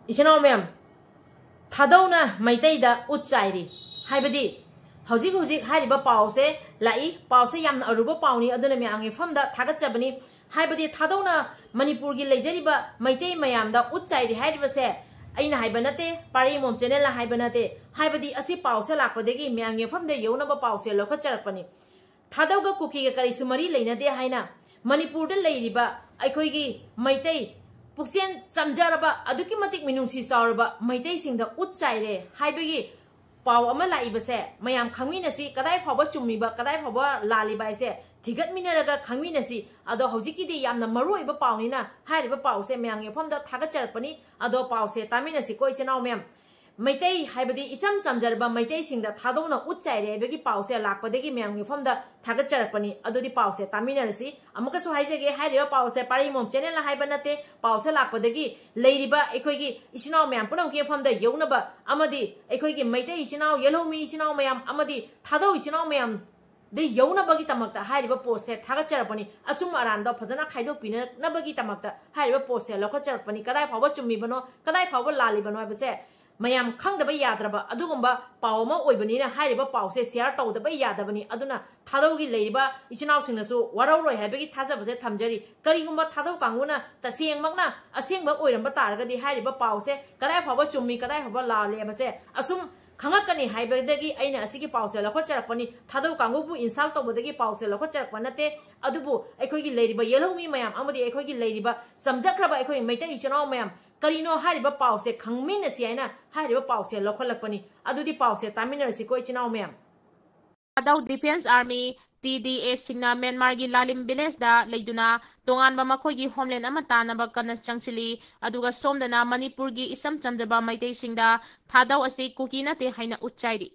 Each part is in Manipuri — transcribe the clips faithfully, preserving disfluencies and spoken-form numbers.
ꯏꯆꯤꯟ ꯏꯅꯥꯎ ꯃꯌꯥꯝ, ꯊꯥꯗꯧꯅ ꯃꯩꯇꯩꯗ ꯎꯠ ꯆꯥꯏꯔꯤ ꯍꯥꯏꯕꯗꯤ ꯍꯧꯖꯤꯛ ꯍꯧꯖꯤꯛ ꯍꯥꯏꯔꯤꯕ ꯄꯥꯎꯁꯦ ꯂꯥꯛꯏ꯫ ꯄꯥꯎꯁꯦ ꯌꯥꯝꯅ ꯑꯔꯨꯕ ꯄꯥꯎꯅꯤ, ꯑꯗꯨꯅ ꯃꯌꯥꯝꯒꯤ ꯃꯐꯝꯗ ꯊꯥꯒꯠꯆꯕꯅꯤ꯫ ꯍꯥꯏꯕꯗꯤ ꯊꯥꯗꯧꯅ ꯃꯅꯤꯄꯨꯔꯒꯤ ꯂꯩꯖꯔꯤꯕ ꯃꯩꯇꯩ ꯃꯌꯥꯝꯗ ꯎꯠ ꯆꯥꯏꯔꯤ ꯍꯥꯏꯔꯤꯕꯁꯦ ꯑꯩꯅ ꯍꯥꯏꯕ ꯅꯠꯇꯦ, ꯄꯥꯔꯤ ꯃꯣꯝ ꯆꯦꯅꯦꯜꯅ ꯍꯥꯏꯕ ꯅꯠꯇꯦ꯫ ꯍꯥꯏꯕꯗꯤ ꯑꯁꯤ ꯄꯥꯎꯁꯦ ꯂꯥꯛꯄꯗꯒꯤ ꯃꯌꯥꯝꯒꯤ ꯃꯐꯝꯗ ꯌꯧꯅꯕ ꯄꯥꯎꯁꯦ ꯂꯧꯈꯠꯆꯔꯛꯄꯅꯤ꯫ ꯊꯥꯗꯧꯒ ꯀꯨꯀꯤꯒ ꯀꯔꯤꯁꯨ ꯃꯔꯤ ꯂꯩꯅꯗꯦ ꯍꯥꯏꯅ ꯃꯅꯤꯄꯨꯔꯗ ꯂꯩꯔꯤꯕ ꯑꯩꯈꯣꯏꯒꯤ ꯃꯩꯇꯩ ꯄꯨꯛꯆꯦꯜ ꯆꯝꯖꯔꯕ, ꯑꯗꯨꯛꯀꯤ ꯃꯇꯤꯛ ꯃꯤꯅꯨꯡꯁꯤ ꯆꯥꯎꯔꯕ ꯃꯩꯇꯩꯁꯤꯡꯗ ꯎꯠ ꯆꯥꯏꯔꯦ ꯍꯥꯏꯕꯒꯤ ꯄꯥꯎ ꯑꯃ ꯂꯥꯛꯏꯕꯁꯦ ꯃꯌꯥꯝ ꯈꯪꯃꯤꯟꯅꯁꯤ꯫ ꯀꯗꯥꯏ ꯐꯥꯎꯕ ꯆꯨꯝꯃꯤꯕ, ꯀꯗꯥꯏ ꯐꯥꯎꯕ ꯂꯥꯜꯂꯤꯕ ꯍꯥꯏꯁꯦ ꯊꯤꯒꯠꯃꯤꯟꯅꯔꯒ ꯈꯪꯃꯤꯟꯅꯁꯤ꯫ ꯑꯗꯣ ꯍꯧꯖꯤꯛꯀꯤꯗꯤ ꯌꯥꯝꯅ ꯃꯔꯨ ꯑꯣꯏꯕ ꯄꯥꯎꯅꯤꯅ ꯍꯥꯏꯔꯤꯕ ꯄꯥꯎꯁꯦ ꯃꯌꯥꯝꯒꯤ ꯃꯐꯝꯗ ꯊꯥꯒꯠꯆꯔꯛꯄꯅꯤ꯫ ꯑꯗꯣ ꯄꯥꯎꯁꯦ ꯇꯥꯃꯤꯟꯅꯁꯤꯀꯣ ꯏꯆꯤꯟ ꯏꯅꯥꯎ ꯃꯌꯥꯝ꯫ ꯃꯩꯇꯩ ꯍꯥꯏꯕꯗꯤ ꯏꯆꯝ ꯆꯝꯖꯔꯕ ꯃꯩꯇꯩꯁꯤꯡꯗ ꯊꯥꯗꯧꯅ ꯎꯠ ꯆꯥꯏꯔꯦ ꯍꯥꯏꯕꯒꯤ ꯄꯥꯎꯁꯦ ꯂꯥꯛꯄꯗꯒꯤ ꯃꯌꯥꯝꯒꯤ ꯃꯐꯝꯗ ꯊꯥꯒꯠꯆꯔꯛꯄꯅꯤ꯫ ꯑꯗꯨꯗꯤ ꯄꯥꯎꯁꯦ ꯇꯥꯃꯤꯟꯅꯔꯁꯤ꯫ ꯑꯃꯨꯛꯀꯁꯨ ꯍꯥꯏꯖꯒꯦ, ꯍꯥꯏꯔꯤꯕ ꯄꯥꯎꯁꯦ ꯄꯥꯔꯤ ꯃꯣꯝ ꯆꯦꯅꯦꯜꯅ ꯍꯥꯏꯕ ꯅꯠꯇꯦ꯫ ꯄꯥꯎꯁꯦ ꯂꯥꯛꯄꯗꯒꯤ ꯂꯩꯔꯤꯕ ꯑꯩꯈꯣꯏꯒꯤ ꯏꯆꯤꯟ ꯏꯅꯥꯎ ꯃꯌꯥꯝ ꯄꯨꯝꯅꯃꯛꯀꯤ ꯃꯐꯝꯗ ꯌꯧꯅꯕ ꯑꯃꯗꯤ ꯑꯩꯈꯣꯏꯒꯤ ꯃꯩꯇꯩ ꯏꯆꯤꯟ ꯏꯅꯥꯎ, ꯌꯦꯜꯍꯧꯃꯤ ꯏꯆꯤꯟ ꯏꯅꯥꯎ ꯃꯌꯥꯝ ꯑꯃꯗꯤ ꯊꯥꯗꯧ ꯏꯆꯤꯟ ꯏꯅꯥꯎ ꯃꯌꯥꯝ ꯗ ꯌꯧꯅꯕꯒꯤ ꯗꯃꯛꯇ ꯍꯥꯏꯔꯤꯕ ꯄꯣꯠꯁꯦ ꯊꯥꯒꯠꯆꯔꯛꯄꯅꯤ꯫ ꯑꯆꯨꯝ ꯑꯔꯥꯟꯗꯣ ꯐꯖꯅ ꯈꯥꯏꯗꯣꯛꯄꯤꯅꯅꯕꯒꯤ ꯗꯃꯛꯇ ꯍꯥꯏꯔꯤꯕ ꯄꯣꯠꯁꯦ ꯂꯧꯈꯠꯆꯔꯛꯄꯅꯤ꯫ ꯀꯗꯥꯏ ꯐꯥꯎꯕ ꯆꯨꯝꯃꯤꯕꯅꯣ, ꯀꯗꯥꯏ ꯐꯥꯎꯕ ꯂꯥꯜꯂꯤꯕꯅꯣ ꯍꯥꯏꯕꯁꯦ ꯃꯌꯥꯝ ꯈꯪꯗꯕ ꯌꯥꯗ꯭ꯔꯕ ꯑꯗꯨꯒꯨꯝꯕ ꯄꯥꯎ ꯑꯃ ꯑꯣꯏꯕꯅꯤꯅ ꯍꯥꯏꯔꯤꯕ ꯄꯥꯎꯁꯦ ꯁꯤꯌꯥꯔ ꯇꯧꯗꯕ ꯌꯥꯗꯕꯅꯤ꯫ ꯑꯗꯨꯅ ꯊꯥꯗꯧꯒꯤ ꯂꯩꯔꯤꯕ ꯏꯆꯤꯟ ꯏꯅꯥꯎꯁꯤꯡꯅꯁꯨ ꯋꯥꯔꯧꯔꯣꯏ ꯍꯥꯏꯕꯒꯤ ꯊꯥꯖꯕꯁꯦ ꯊꯝꯖꯔꯤ꯫ ꯀꯔꯤꯒꯨꯝꯕ ꯊꯥꯗꯧ ꯀꯥꯡꯕꯨꯅ ꯇꯁꯦꯡꯃꯛꯅ ꯑꯁꯦꯡꯕ ꯑꯣꯏꯔꯝꯕ ꯇꯥꯔꯒꯗꯤ ꯍꯥꯏꯔꯤꯕ ꯄꯥꯎꯁꯦ ꯀꯗꯥꯏ ꯐꯥꯎꯕ ꯆꯨꯝꯃꯤ, ꯀꯗꯥꯏ ꯐꯥꯎꯕ ꯂꯥꯜꯂꯤ ꯍꯥꯏꯕꯁꯦ ꯑꯁꯨꯝ ꯈꯪꯉꯛꯀꯅꯤ ꯍꯥꯏꯕꯗꯒꯤ ꯑꯩꯅ ꯑꯁꯤꯒꯤ ꯄꯥꯎꯁꯦ ꯂꯧꯈꯠꯆꯔꯛꯄꯅꯤ꯫ ꯊꯥꯗꯧ ꯀꯥꯡꯕꯨꯕꯨ ꯏꯟꯁꯜ ꯇꯧꯕꯗꯒꯤ ꯄꯥꯎꯁꯦ ꯂꯧꯈꯠꯆꯔꯛꯄ ꯅꯠꯇꯦ꯫ ꯑꯗꯨꯕꯨ ꯑꯩꯈꯣꯏꯒꯤ ꯂꯩꯔꯤꯕ ꯌꯦꯜꯍꯧꯃꯤ ꯃꯌꯥꯝ ꯑꯃꯗꯤ ꯑꯩꯈꯣꯏꯒꯤ ꯂꯩꯔꯤꯕ ꯆꯝꯖꯈ꯭ꯔꯕ ꯑꯩꯈꯣꯏ ꯃꯩꯇꯩ ꯏꯆꯤꯟ ꯏꯅꯥꯎ ꯃꯌꯥꯝ ꯀꯔꯤꯅꯣ ꯍꯥꯏꯔꯤꯕ ꯄꯥꯎꯁꯦ ꯈꯪꯃꯤꯟꯅꯁꯤ ꯍꯥꯏꯅ ꯍꯥꯏꯔꯤꯕ ꯄꯥꯎꯁꯦ ꯂꯧꯈꯠꯂꯛꯄꯅꯤ꯫ ꯑꯗꯨꯗꯤ ꯄꯥꯎꯁꯦ ꯇꯥꯃꯤꯟꯅꯔꯁꯤꯀꯣ ꯏꯆꯤꯟ ꯏꯅꯥꯎ ꯃꯌꯥꯝ꯫ ꯊꯥꯗꯧ ꯗꯤꯐꯦꯟꯁ ꯑꯥꯔꯃꯤ, ꯇꯤ ꯗꯤ ꯑꯦꯁꯁꯤꯡꯅ ꯃ꯭ꯌꯥꯟꯃꯥꯔꯒꯤ ꯂꯥꯂꯤꯝ ꯚꯤꯂꯦꯖꯗ ꯂꯩꯗꯨꯅ ꯇꯣꯉꯥꯟꯕ ꯃꯈꯣꯏꯒꯤ ꯍꯣꯝꯂꯦꯟ ꯑꯃ ꯇꯥꯟꯅꯕ ꯀꯟꯅ ꯆꯪꯁꯤꯜꯂꯤ꯫ ꯑꯗꯨꯒ ꯁꯣꯝꯗꯅ ꯃꯅꯤꯄꯨꯔꯒꯤ ꯏꯆꯝ ꯆꯝꯖꯕ ꯃꯩꯇꯩꯁꯤꯡꯗ ꯊꯥꯗꯧ ꯑꯁꯤ ꯀꯨꯀꯤ ꯅꯠꯇꯦ ꯍꯥꯏꯅ ꯎꯠ ꯆꯥꯏꯔꯤ꯫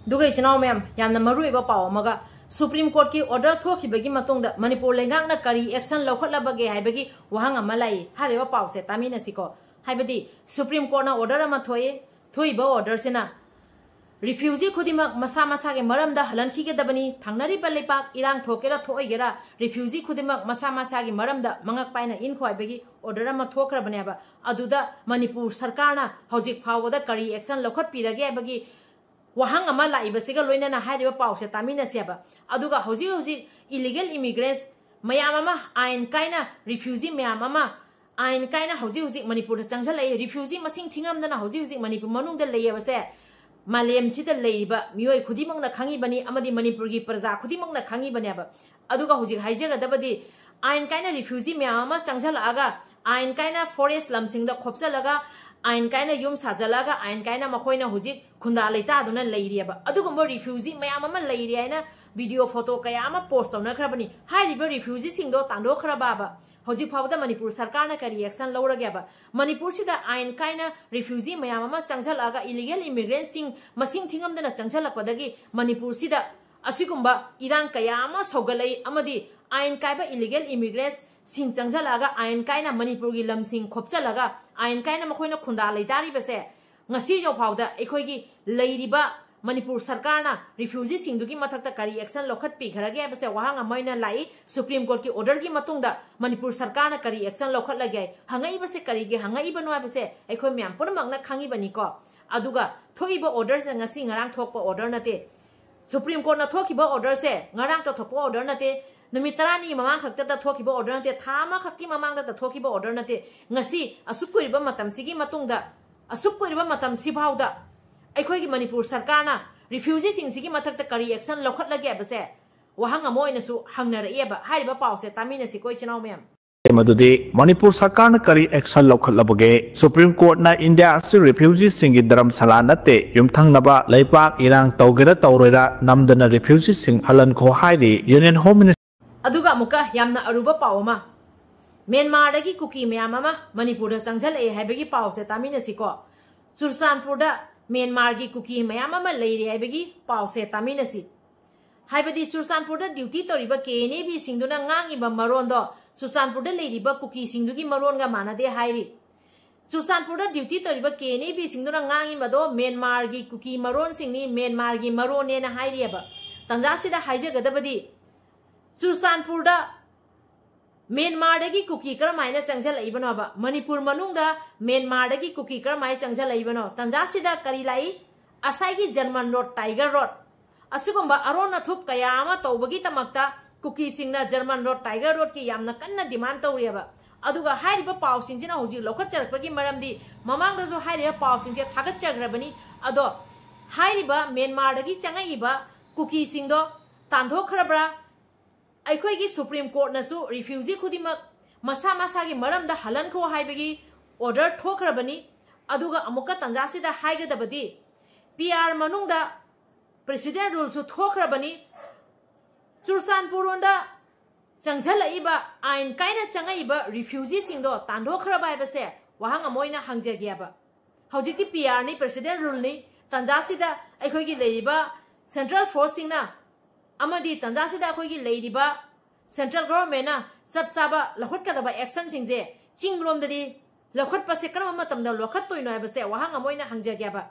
ꯑꯗꯨꯒ ꯏꯆꯤꯟ ꯏꯅꯥꯎ ꯃꯌꯥꯝ, ꯌꯥꯝꯅ ꯃꯔꯨ ꯑꯣꯏꯕ ꯄꯥꯎ ꯑꯃꯒ, ꯁꯨꯄ꯭ꯔꯤꯝ ꯀꯣꯔꯠꯀꯤ ꯑꯣꯔꯗꯔ ꯊꯣꯛꯈꯤꯕꯒꯤ ꯃꯇꯨꯡꯗ ꯃꯅꯤꯄꯨꯔ ꯂꯩꯉꯥꯛꯅ ꯀꯔꯤ ꯑꯦꯛꯁꯟ ꯂꯧꯈꯠꯂꯕꯒꯦ ꯍꯥꯏꯕꯒꯤ ꯋꯥꯍꯪ ꯑꯃ ꯂꯥꯛꯏ꯫ ꯍꯥꯏꯔꯤꯕ ꯄꯥꯎꯁꯦ ꯇꯥꯃꯤꯟꯅꯁꯤꯀꯣ꯫ ꯍꯥꯏꯕꯗꯤ ꯁꯨꯄ꯭ꯔꯤꯝ ꯀꯣꯔꯠꯅ ꯑꯣꯔꯗꯔ ꯑꯃ ꯊꯣꯛꯏ꯫ ꯊꯣꯛꯏꯕ ꯑꯣꯔꯗꯔꯁꯤꯅ Refugee ꯈꯨꯗꯤꯡꯃꯛ ꯃꯁꯥ ꯃꯁꯥꯒꯤ ꯃꯔꯝꯗ ꯍꯜꯍꯟꯈꯤꯒꯗꯕꯅꯤ꯫ ꯊꯪꯅꯔꯤꯕ ꯂꯩꯄꯥꯛ ꯏꯔꯥꯡ ꯊꯣꯛꯀꯦꯔꯥ ꯊꯣꯛꯑꯣꯏꯒꯦꯔꯥ, refugee ꯈꯨꯗꯤꯡꯃꯛ ꯃꯁꯥ ꯃꯁꯥꯒꯤ ꯃꯔꯝꯗ ꯃꯉꯛ ꯄꯥꯏꯅ ꯏꯟꯈꯣ ꯍꯥꯏꯕꯒꯤ order ꯑꯃ ꯊꯣꯛꯈ꯭ꯔꯕꯅꯦꯕ꯫ ꯑꯗꯨꯗ ꯃꯅꯤꯄꯨꯔ ꯁꯔꯀꯥꯔꯅ ꯍꯧꯖꯤꯛ ꯐꯥꯎꯕꯗ ꯀꯔꯤ action ꯂꯧꯈꯠꯄꯤꯔꯒꯦ ꯍꯥꯏꯕꯒꯤ ꯋꯥꯍꯪ ꯑꯃ ꯂꯥꯛꯏꯕꯁꯤꯒ ꯂꯣꯏꯅꯅ ꯍꯥꯏꯔꯤꯕ ꯄꯥꯎꯁꯦ ꯇꯥꯃꯤꯟꯅꯁꯦꯕ꯫ ꯑꯗꯨꯒ ꯍꯧꯖꯤꯛ ꯍꯧꯖꯤꯛ illegal immigrants ꯃꯌꯥꯝ ꯑꯃ, ꯑꯥꯏꯟ ꯀꯥꯏꯅ refugee ꯃꯌꯥꯝ ꯑꯃ ꯑꯥꯏꯟ ꯀꯥꯏꯅ ꯍꯧꯖꯤꯛ ꯍꯧꯖꯤꯛ ꯃꯅꯤꯄꯨꯔꯗ ꯆꯪꯁꯤꯜꯂꯛꯏ꯫ Refugee ꯃꯁꯤꯡ ꯊꯤꯉꯝꯗꯅ ꯍꯧꯖꯤꯛ ꯍꯧꯖꯤꯛ ꯃꯅꯤꯄꯨꯔ ꯃꯅꯨꯡꯗ ꯂꯩꯌꯦꯕꯁꯦ ꯃꯥꯂꯦꯝꯁꯤꯗ ꯂꯩꯔꯤꯕ ꯃꯤꯑꯣꯏ ꯈꯨꯗꯤꯡꯃꯛꯅ ꯈꯪꯉꯤꯕꯅꯤ, ꯑꯃꯗꯤ ꯃꯅꯤꯄꯨꯔꯒꯤ ꯄ꯭ꯔꯖꯥ ꯈꯨꯗꯤꯡꯃꯛꯅ ꯈꯪꯉꯤꯕꯅꯦꯕ꯫ ꯑꯗꯨꯒ ꯍꯧꯖꯤꯛ ꯍꯥꯏꯖꯒꯗꯕꯗꯤ, ꯑꯥꯏꯟ ꯀꯥꯏꯅ refugee ꯃꯌꯥꯝ ꯑꯃ ꯆꯪꯁꯤꯜꯂꯛꯑꯒ, ꯑꯥꯏꯟ ꯀꯥꯏꯅ forest ꯂꯝꯁꯤꯡꯗ ꯈꯣꯞꯆꯜꯂꯒ, ꯑꯥꯏꯟ ꯀꯥꯏꯅ ꯌꯨꯝ ꯁꯥꯖꯜꯂꯛꯑꯒ, ꯑꯥꯏꯟ ꯀꯥꯏꯅ ꯃꯈꯣꯏꯅ ꯍꯧꯖꯤꯛ ꯈꯨꯟꯗꯥ ꯂꯩꯇꯥꯗꯨꯅ ꯂꯩꯔꯤꯑꯕ꯫ ꯑꯗꯨꯒꯨꯝꯕ refugee ꯃꯌꯥꯝ ꯑꯃ ꯂꯩꯔꯤ ꯍꯥꯏꯅ video, photo ꯀꯌꯥ ꯑꯃ post ꯇꯧꯅꯈ꯭ꯔꯕꯅꯤ꯫ ꯍꯥꯏꯔꯤꯕ refugeeꯁꯤꯡꯗꯣ ꯇꯥꯟꯊꯣꯛꯈ꯭ꯔꯕꯕ? ꯍꯧꯖꯤꯛ ꯐꯥꯎꯕꯗ ꯃꯅꯤꯄꯨꯔ ꯁꯔꯀꯥꯔꯅ ꯀꯔꯤ action ꯂꯧꯔꯒꯦꯕ? ꯃꯅꯤꯄꯨꯔꯁꯤꯗ ꯑꯥꯏꯟ ꯀꯥꯏꯅ refugee ꯃꯌꯥꯝ ꯑꯃ ꯆꯪꯁꯤꯜꯂꯛꯑꯒ, illegal immigrantꯁꯤꯡ ꯃꯁꯤꯡ ꯊꯤꯉꯝꯗꯅ ꯆꯪꯁꯤꯜꯂꯛꯄꯗꯒꯤ ꯃꯅꯤꯄꯨꯔꯁꯤꯗ ꯑꯁꯤꯒꯨꯝꯕ ꯏꯔꯥꯡ ꯀꯌꯥ ꯑꯃ ꯁꯧꯒꯠꯂꯛꯏ, ꯑꯃꯗꯤ ꯑꯥꯏꯟ ꯀꯥꯏꯕ illegal immigrantꯁꯤꯡ ꯆꯪꯁꯤꯜꯂꯛꯑꯒ, ꯑꯥꯏꯟ ꯀꯥꯏꯅ ꯃꯅꯤꯄꯨꯔꯒꯤ ꯂꯝꯁꯤꯡ ꯈꯣꯞꯆꯜꯂꯒ, ꯑꯥꯏꯟ ꯀꯥꯏꯅ ꯃꯈꯣꯏꯅ ꯈꯨꯟꯗꯥ ꯂꯩꯇꯥꯔꯤꯕꯁꯦ ꯉꯁꯤ ꯌꯧꯐꯥꯎꯗ ꯑꯩꯈꯣꯏꯒꯤ ꯂꯩꯔꯤꯕ ꯃꯅꯤꯄꯨꯔ ꯁꯔꯀꯥꯔꯅ refugeeꯁꯤꯡꯗꯨꯒꯤ ꯃꯊꯛꯇ ꯀꯔꯤ action ꯂꯧꯈꯠꯄꯤꯈ꯭ꯔꯒꯦ ꯍꯥꯏꯕꯁꯦ ꯋꯥꯍꯪ ꯑꯃ ꯑꯣꯏꯅ ꯂꯥꯛꯏ꯫ Supreme Courtꯀꯤ orderꯒꯤ ꯃꯇꯨꯡꯗ ꯃꯅꯤꯄꯨꯔ ꯁꯔꯀꯥꯔꯅ ꯀꯔꯤ action ꯂꯧꯈꯠꯂꯒꯦ? ꯍꯪꯉꯛꯏꯕꯁꯦ ꯀꯔꯤꯒꯤ ꯍꯪꯉꯛꯏꯕꯅꯣ ꯍꯥꯏꯕꯁꯦ ꯑꯩꯈꯣꯏ ꯃꯌꯥꯝ ꯄꯨꯝꯅꯃꯛꯅ ꯈꯪꯉꯤꯕꯅꯤꯀꯣ꯫ ꯑꯗꯨꯒ ꯊꯣꯛꯏꯕ orderꯁꯦ ꯉꯁꯤ ꯉꯔꯥꯡ ꯊꯣꯛꯄ order ꯅꯠꯇꯦ꯫ Supreme Courtꯅ ꯊꯣꯛꯈꯤꯕ orderꯁꯦ ꯉꯔꯥꯡꯇ ꯊꯣꯛꯄ order ꯅꯠꯇꯦ, ꯅꯨꯃꯤꯠ ꯇꯔꯥꯅꯤ ꯃꯃꯥꯡ ꯈꯛꯇꯗ ꯊꯣꯛꯈꯤꯕ order ꯅꯠꯇꯦ, ꯊꯥ ꯑꯃꯈꯛꯀꯤ ꯃꯃꯥꯡꯗꯇ ꯊꯣꯛꯈꯤꯕ order ꯅꯠꯇꯦ꯫ ꯉꯁꯤ ꯑꯁꯨꯛ ꯀꯨꯏꯔꯕ ꯃꯇꯝꯁꯤꯒꯤ ꯃꯇꯨꯡꯗ, ꯑꯁꯨꯛ ꯀꯨꯏꯔꯕ ꯃꯇꯝꯁꯤꯐꯥꯎꯗ ꯑꯩꯈꯣꯏꯒꯤ ꯃꯅꯤꯄꯨꯔ ꯁꯔꯀꯥꯔꯅ refugeeꯁꯤꯡꯁꯤꯒꯤ ꯃꯊꯛꯇ ꯀꯔꯤ action ꯂꯧꯈꯠꯂꯒꯦ ꯍꯥꯏꯕꯁꯦ ꯋꯥꯍꯪ ꯑꯃ ꯑꯣꯏꯅꯁꯨ ꯍꯪꯅꯔꯛꯑꯦꯕ꯫ ꯍꯥꯏꯔꯤꯕ ꯄꯥꯎꯁꯦ ꯇꯥꯃꯤꯟꯅꯁꯤꯀꯣ, ꯏꯆꯤꯟ ꯏꯅꯥꯎ ꯃꯌꯥꯝ꯫ ꯃꯗꯨꯗꯤ ꯃꯅꯤꯄꯨꯔ ꯁꯔꯀꯥꯔꯅ ꯀꯔꯤ action ꯂꯧꯈꯠꯂꯕꯒꯦ? Supreme Courtꯅ ꯏꯟꯗꯤꯌꯥ ꯑꯁꯤ refugeeꯁꯤꯡꯒꯤ ꯙꯔꯃꯁꯥꯂꯥ ꯅꯠꯇꯦ, ꯌꯨꯝꯊꯪꯅꯕ ꯂꯩꯄꯥꯛ ꯏꯔꯥꯡ ꯇꯧꯒꯦꯔꯥ ꯇꯧꯔꯣꯏꯔꯥ ꯅꯝꯗꯅ refugeeꯁꯤꯡ ꯍꯜꯍꯟꯈꯣ ꯍꯥꯏꯔꯤ Union Home Minister꯫ ꯑꯗꯨꯒ ꯑꯃꯨꯛꯀ ꯌꯥꯝꯅ ꯑꯔꯨꯕ ꯄꯥꯎ ꯑꯃ, ꯃ꯭ꯌꯥꯟꯃꯥꯔꯗꯒꯤ ꯀꯨꯀꯤ ꯃꯌꯥꯝ ꯑꯃ ꯃꯅꯤꯄꯨꯔꯗ ꯆꯪꯁꯤꯜꯂꯛꯑꯦ ꯍꯥꯏꯕꯒꯤ ꯄꯥꯎꯁꯦ ꯇꯥꯃꯤꯟꯅꯁꯤꯀꯣ꯫ ꯆꯨꯔꯆꯥꯟꯄꯨꯔꯗ ꯃ꯭ꯌꯥꯟꯃꯥꯔꯒꯤ ꯀꯨꯀꯤ ꯃꯌꯥꯝ ꯑꯃ ꯂꯩꯔꯦ ꯍꯥꯏꯕꯒꯤ ꯄꯥꯎꯁꯦ ꯇꯥꯃꯤꯟꯅꯁꯤ꯫ ꯍꯥꯏꯕꯗꯤ ꯆꯨꯔꯆꯥꯟꯄꯨꯔꯗ duty ꯇꯧꯔꯤꯕ KNABꯁꯤꯡꯗꯨꯅ ꯉꯥꯡꯉꯤꯕ ꯃꯔꯣꯟꯗꯣ ꯆꯨꯔꯆꯥꯟꯄꯨꯔꯗ ꯂꯩꯔꯤꯕ ꯀꯨꯀꯤꯁꯤꯡꯗꯨꯒꯤ ꯃꯔꯣꯟꯒ ꯃꯥꯟꯅꯗꯦ ꯍꯥꯏꯔꯤ꯫ ꯆꯨꯔꯆꯥꯟꯄꯨꯔꯗ ꯗ꯭ꯌꯨꯇꯤ ꯇꯧꯔꯤꯕ ꯀꯦ ꯑꯦꯟ ꯑꯦ ꯕꯤꯁꯤꯡꯗꯨꯅ ꯉꯥꯡꯉꯤ ꯃꯗꯣ ꯃ꯭ꯌꯥꯟꯃꯥꯔꯒꯤ ꯀꯨꯀꯤ ꯃꯔꯣꯟꯁꯤꯡꯅꯤ, ꯃ꯭ꯌꯥꯟꯃꯥꯔꯒꯤ ꯃꯔꯣꯟꯅꯦꯅ ꯍꯥꯏꯔꯤꯑꯕ꯫ ꯇꯟꯖꯥꯁꯤꯗ ꯍꯥꯏꯖꯒꯗꯕꯗꯤ, ꯆꯨꯔꯆꯥꯟꯄꯨꯔꯗ ꯃ꯭ꯌꯥꯟꯃꯥꯔꯗꯒꯤ ꯀꯨꯀꯤ ꯀꯔꯝꯍꯥꯏꯅ ꯆꯪꯁꯤꯜꯂꯛꯏꯕꯅꯣꯕ? ꯃꯅꯤꯄꯨꯔ ꯃꯅꯨꯡꯗ ꯃ꯭ꯌꯥꯟꯃꯥꯔꯗꯒꯤ ꯀꯨꯀꯤ ꯀꯔꯝꯍꯥꯏꯅ ꯆꯪꯁꯤꯜꯂꯛꯏꯕꯅꯣ? ꯇꯟꯖꯥꯁꯤꯗ ꯀꯔꯤ ꯂꯥꯛꯏ? ꯑꯁꯥꯏꯒꯤ ꯖꯔꯃꯟ ꯔꯣꯗ, ꯇꯥꯏꯒꯔ ꯔꯣꯗ, ꯑꯁꯤꯒꯨꯝꯕ ꯑꯔꯣꯟ ꯑꯊꯨꯞ ꯀꯌꯥ ꯑꯃ ꯇꯧꯕꯒꯤ ꯗꯃꯛꯇ ꯀꯨꯀꯤꯁꯤꯡꯅ ꯖꯔꯃꯟ ꯔꯣꯗ, ꯇꯥꯏꯒꯔ ꯔꯣꯗꯀꯤ ꯌꯥꯝꯅ ꯀꯟꯅ ꯗꯤꯃꯥꯟ ꯇꯧꯔꯤꯑꯕ꯫ ꯑꯗꯨꯒ ꯍꯥꯏꯔꯤꯕ ꯄꯥꯎꯁꯤꯡꯁꯤꯅ ꯍꯧꯖꯤꯛ ꯂꯧꯈꯠꯆꯔꯛꯄꯒꯤ ꯃꯔꯝꯗꯤ ꯃꯃꯥꯡꯗꯁꯨ ꯍꯥꯏꯔꯤꯕ ꯄꯥꯎꯁꯤꯡꯁꯦ ꯊꯥꯒꯠꯆꯈ꯭ꯔꯕꯅꯤ꯫ ꯑꯗꯣ ꯍꯥꯏꯔꯤꯕ ꯃ꯭ꯌꯥꯟꯃꯥꯔꯗꯒꯤ ꯆꯪꯉꯛꯏꯕ ꯀꯨꯀꯤꯁꯤꯡꯗꯣ ꯇꯥꯟꯊꯣꯛꯈ꯭ꯔꯕ꯭ꯔꯥ? ꯑꯩꯈꯣꯏꯒꯤ ꯁꯨꯄ꯭ꯔꯤꯝ ꯀꯣꯔꯠꯅꯁꯨ ꯔꯤꯐ꯭ꯌꯨꯖꯤ ꯈꯨꯗꯤꯡꯃꯛ ꯃꯁꯥ ꯃꯁꯥꯒꯤ ꯃꯔꯝꯗ ꯍꯜꯍꯟꯈꯣ ꯍꯥꯏꯕꯒꯤ ꯑꯣꯔꯗꯔ ꯊꯣꯛꯈ꯭ꯔꯕꯅꯤ꯫ ꯑꯗꯨꯒ ꯑꯃꯨꯛꯀ ꯇꯟꯖꯥꯁꯤꯗ ꯍꯥꯏꯒꯗꯕꯗꯤ, ꯄꯤ ꯑꯥꯔ ꯃꯅꯨꯡꯗ ꯄ꯭ꯔꯦꯁꯤꯗꯦꯟ ꯔꯨꯜꯁꯨ ꯊꯣꯛꯈ꯭ꯔꯕꯅꯤ꯫ ꯆꯨꯔꯆꯥꯟꯄꯨꯔ ꯔꯣꯝꯗ ꯆꯪꯁꯤꯜꯂꯛꯏꯕ, ꯑꯥꯏꯟ ꯀꯥꯏꯅ ꯆꯪꯉꯛꯏꯕ ꯔꯤꯐ꯭ꯌꯨꯖꯤꯁꯤꯡꯗꯣ ꯇꯥꯟꯊꯣꯛꯈ꯭ꯔꯕ ꯍꯥꯏꯕꯁꯦ ꯋꯥꯍꯪ ꯑꯃ ꯑꯣꯏꯅ ꯍꯪꯖꯒꯦꯕ꯫ ꯍꯧꯖꯤꯛꯇꯤ ꯄꯤ ꯑꯥꯔꯅꯤ, ꯄ꯭ꯔꯦꯁꯤꯗꯦꯟ ꯔꯨꯜꯅꯤ꯫ ꯇꯟꯖꯥꯁꯤꯗ ꯑꯩꯈꯣꯏꯒꯤ ꯂꯩꯔꯤꯕ ꯁꯦꯟꯇ꯭ꯔꯦꯜ ꯐꯣꯔꯁꯁꯤꯡꯅ ꯑꯃꯗꯤ ꯇꯟꯖꯥꯁꯤꯗ ꯑꯩꯈꯣꯏꯒꯤ ꯂꯩꯔꯤꯕ ꯁꯦꯟꯇ꯭ꯔꯦꯜ ꯒꯣꯚꯔꯟꯃꯦꯟꯠꯅ ꯆꯞ ꯆꯥꯕ ꯂꯧꯈꯠꯀꯗꯕ ꯑꯦꯛꯁꯟꯁꯤꯡꯁꯦ ꯆꯤꯡꯔꯣꯝꯗꯗꯤ ꯂꯧꯈꯠꯄꯁꯦ ꯀꯔꯝꯕ ꯃꯇꯝꯗ ꯂꯧꯈꯠꯇꯣꯏꯅꯣ ꯍꯥꯏꯕꯁꯦ ꯋꯥꯍꯪ ꯑꯃ ꯑꯣꯏꯅ ꯍꯪꯖꯒꯦꯕ꯫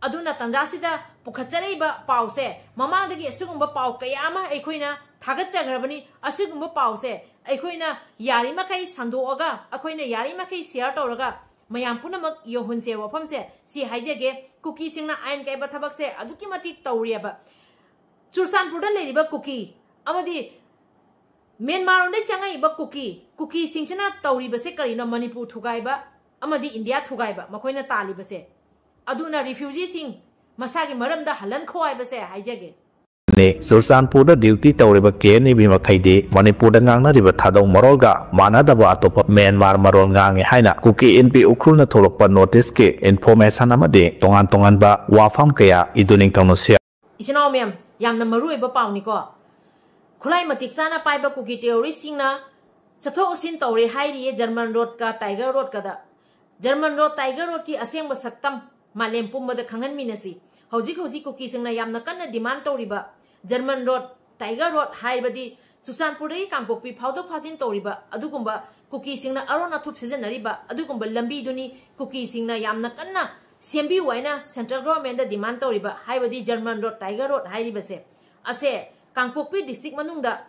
ꯑꯗꯨꯅ ꯇꯟꯖꯥꯁꯤꯗ ꯄꯨꯈꯠꯆꯔꯛꯏꯕ ꯄꯥꯎꯁꯦ, ꯃꯃꯥꯡꯗꯒꯤ ꯑꯁꯤꯒꯨꯝꯕ ꯄꯥꯎ ꯀꯌꯥ ꯑꯃ ꯑꯩꯈꯣꯏꯅ ꯊꯥꯒꯠꯆꯈ꯭ꯔꯕꯅꯤ꯫ ꯑꯁꯤꯒꯨꯝꯕ ꯄꯥꯎꯁꯦ ꯑꯩꯈꯣꯏꯅ ꯌꯥꯔꯤꯃꯈꯩ ꯁꯟꯗꯣꯛꯑꯒ, ꯑꯩꯈꯣꯏꯅ ꯌꯥꯔꯤꯃꯈꯩ ꯁꯤꯌꯥꯔ ꯇꯧꯔꯒ ꯃꯌꯥꯝ ꯄꯨꯝꯅꯃꯛ ꯌꯧꯍꯟꯁꯦ ꯋꯥꯐꯝꯁꯦ꯫ ꯁꯤ ꯍꯥꯏꯖꯒꯦ, ꯀꯨꯀꯤꯁꯤꯡꯅ ꯑꯥꯏꯟ ꯀꯥꯏꯕ ꯊꯕꯛꯁꯦ ꯑꯗꯨꯛꯀꯤ ꯃꯇꯤꯛ ꯇꯧꯔꯤꯑꯕ꯫ ꯆꯨꯔꯆꯥꯟꯄꯨꯔꯗ ꯂꯩꯔꯤꯕ ꯀꯨꯀꯤ ꯑꯃꯗꯤ ꯃ꯭ꯌꯥꯟꯃꯥꯔ ꯂꯣꯝꯗꯒꯤ ꯆꯪꯉꯛꯏꯕ ꯀꯨꯀꯤ, ꯀꯨꯀꯤꯁꯤꯡꯁꯤꯅ ꯇꯧꯔꯤꯕꯁꯦ ꯀꯔꯤꯅꯣ? ꯃꯅꯤꯄꯨꯔ ꯊꯨꯒꯥꯏꯕ ꯑꯃꯗꯤ ꯏꯟꯗꯤꯌꯥ ꯊꯨꯒꯥꯏꯕ ꯃꯈꯣꯏꯅ ꯇꯥꯜꯂꯤꯕꯁꯦ꯫ ꯑꯗꯨꯅ ꯔꯤꯐ꯭ꯌꯨꯖꯤꯁꯤꯡ ꯃꯁꯥꯒꯤ ꯃꯔꯝꯗ ꯍꯜꯍꯟꯈꯣ ꯍꯥꯏꯕꯁꯦ ꯍꯥꯏꯖꯒꯦ꯫ ꯅꯤ꯫ ꯆꯨꯔꯆꯥꯟꯄꯨꯔꯗ ꯗ꯭ꯌꯨꯇꯤ ꯇꯧꯔꯤꯕ ꯀꯦ ꯑꯦꯟ ꯑꯦ ꯕꯤ ꯃꯈꯩꯗꯤ ꯃꯅꯤꯄꯨꯔꯗ ꯉꯥꯡꯅꯔꯤꯕ ꯊꯥꯗꯧ ꯃꯔꯣꯜꯒ ꯃꯥꯟꯅꯗꯕ ꯑꯇꯣꯞꯄ ꯃ꯭ꯌꯥꯟꯃꯥꯔ ꯃꯔꯣꯜ ꯉꯥꯡꯉꯤ ꯍꯥꯏꯅ ꯀꯨꯀꯤ ꯑꯦꯟ ꯄꯤ ꯎꯈ꯭ꯔꯨꯜꯅ ꯊꯣꯛꯂꯛꯄ ꯅꯣꯇꯤꯁꯀꯤ ꯏꯟꯐꯣꯔꯃꯦꯁꯟ ꯑꯃꯗꯤ ꯇꯣꯉꯥꯟ ꯇꯣꯉꯥꯟꯕ ꯋꯥꯐꯝ ꯀꯌꯥ ꯏꯗꯨ ꯅꯤꯡꯊꯧꯅ ꯁꯤꯌꯥ ꯏꯆꯤꯟ ꯏꯅꯥꯎ ꯃꯌꯥꯝ, ꯌꯥꯝꯅ ꯃꯔꯨ ꯑꯣꯏꯕ ꯄꯥꯎꯅꯤꯀꯣ꯫ ꯈꯨꯠꯂꯥꯏ ꯃꯇꯤꯛ ꯆꯥꯅ ꯄꯥꯏꯕ ꯀꯨꯀꯤ ꯇꯦꯔꯣꯔꯤꯁꯁꯤꯡꯅ ꯆꯠꯊꯣꯛ ꯆꯠꯁꯤꯟ ꯇꯧꯔꯦ ꯍꯥꯏꯔꯤꯌꯦ ꯖꯔꯃꯟ ꯔꯣꯗꯀ ꯇꯥꯏꯒꯔ ꯔꯣꯗꯀꯗ꯫ ꯖꯔꯃꯟ ꯔꯣꯗ, ꯇꯥꯏꯒꯔ ꯔꯣꯗꯀꯤ ꯑꯁꯦꯡꯕ ꯁꯛꯇꯝ ꯃꯥꯂꯦꯝ ꯄꯨꯝꯕꯗ ꯈꯪꯍꯟꯃꯤꯟꯅꯁꯤ꯫ ꯍꯧꯖꯤꯛ ꯍꯧꯖꯤꯛ ꯀꯨꯀꯤꯁꯤꯡꯅ ꯌꯥꯝꯅ ꯀꯟꯅ ꯗꯤꯃꯥꯟ ꯇꯧꯔꯤꯕ ꯖꯔꯃꯟ ꯔꯣꯗ, ꯇꯥꯏꯒꯔ ꯔꯣꯗ ꯍꯥꯏꯕꯗꯤ ꯆꯨꯔꯆꯥꯟꯄꯨꯔꯗꯒꯤ ꯀꯥꯡꯄꯣꯛꯄꯤ ꯐꯥꯎꯗꯣꯛ ꯐꯥꯖꯤꯟ ꯇꯧꯔꯤꯕ ꯑꯗꯨꯒꯨꯝꯕ ꯀꯨꯀꯤꯁꯤꯡꯅ ꯑꯔꯣꯟ ꯑꯊꯨꯞ ꯁꯤꯖꯤꯟꯅꯔꯤꯕ ꯑꯗꯨꯒꯨꯝꯕ ꯂꯝꯕꯤꯗꯨꯅꯤ ꯀꯨꯀꯤꯁꯤꯡꯅ ꯌꯥꯝꯅ ꯀꯟꯅ ꯁꯦꯝꯕꯤꯌꯨ ꯍꯥꯏꯅ central government ꯗ demand ꯇꯧꯔꯤꯕ, ꯍꯥꯏꯕꯗꯤ German Road, Tiger Road ꯍꯥꯏꯔꯤꯕꯁꯦ꯫ ꯑꯁꯦ ꯀꯥꯡꯄꯣꯛꯄꯤ district ꯃꯅꯨꯡꯗ,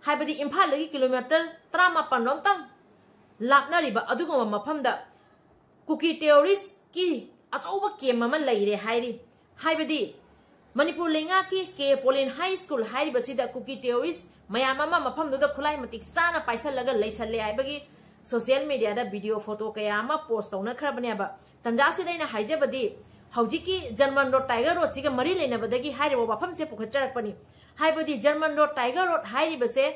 ꯍꯥꯏꯕꯗꯤ ꯏꯝꯐꯥꯜꯗꯒꯤ kilometre ꯇꯔꯥꯃꯥꯄꯜ ꯔꯣꯝꯇꯪ ꯂꯥꯞꯅꯔꯤꯕ ꯑꯗꯨꯒꯨꯝꯕ ꯃꯐꯝꯗ ꯀꯨꯀꯤ terrorist ꯀꯤ ꯑꯆꯧꯕ camp ꯑꯃ ꯂꯩꯔꯦ ꯍꯥꯏꯔꯤ꯫ ꯍꯥꯏꯕꯗꯤ ꯃꯅꯤꯄꯨꯔ ꯂꯩꯉꯥꯛꯀꯤ ꯀꯦ ꯄꯣꯂꯤꯟ High School ꯍꯥꯏꯔꯤꯕꯁꯤꯗ ꯀꯨꯀꯤ terrorist ꯃꯌꯥꯝ ꯑꯃ ꯃꯐꯝꯗꯨꯗ ꯈꯨꯠꯂꯥꯏ ꯃꯇꯤꯛ ꯆꯥꯅ ꯄꯥꯏꯁꯜꯂꯒ ꯂꯩꯁꯜꯂꯦ ꯍꯥꯏꯕꯒꯤ social media ꯗ video, photo ꯀꯌꯥ ꯑꯃ post ꯇꯧꯅꯈ꯭ꯔꯕꯅꯦꯕ꯫ ꯇꯟꯖꯥꯁꯤꯗ ꯑꯩꯅ ꯍꯥꯏꯖꯕꯗꯤ, ꯍꯧꯖꯤꯛꯀꯤ German Road, Tiger Road ꯁꯤꯒ ꯃꯔꯤ ꯂꯩꯅꯕꯗꯒꯤ ꯍꯥꯏꯔꯤꯕ ꯋꯥꯐꯝꯁꯦ ꯄꯨꯈꯠꯆꯔꯛꯄꯅꯤ꯫ ꯍꯥꯏꯕꯗꯤ German Road, Tiger Road ꯍꯥꯏꯔꯤꯕꯁꯦ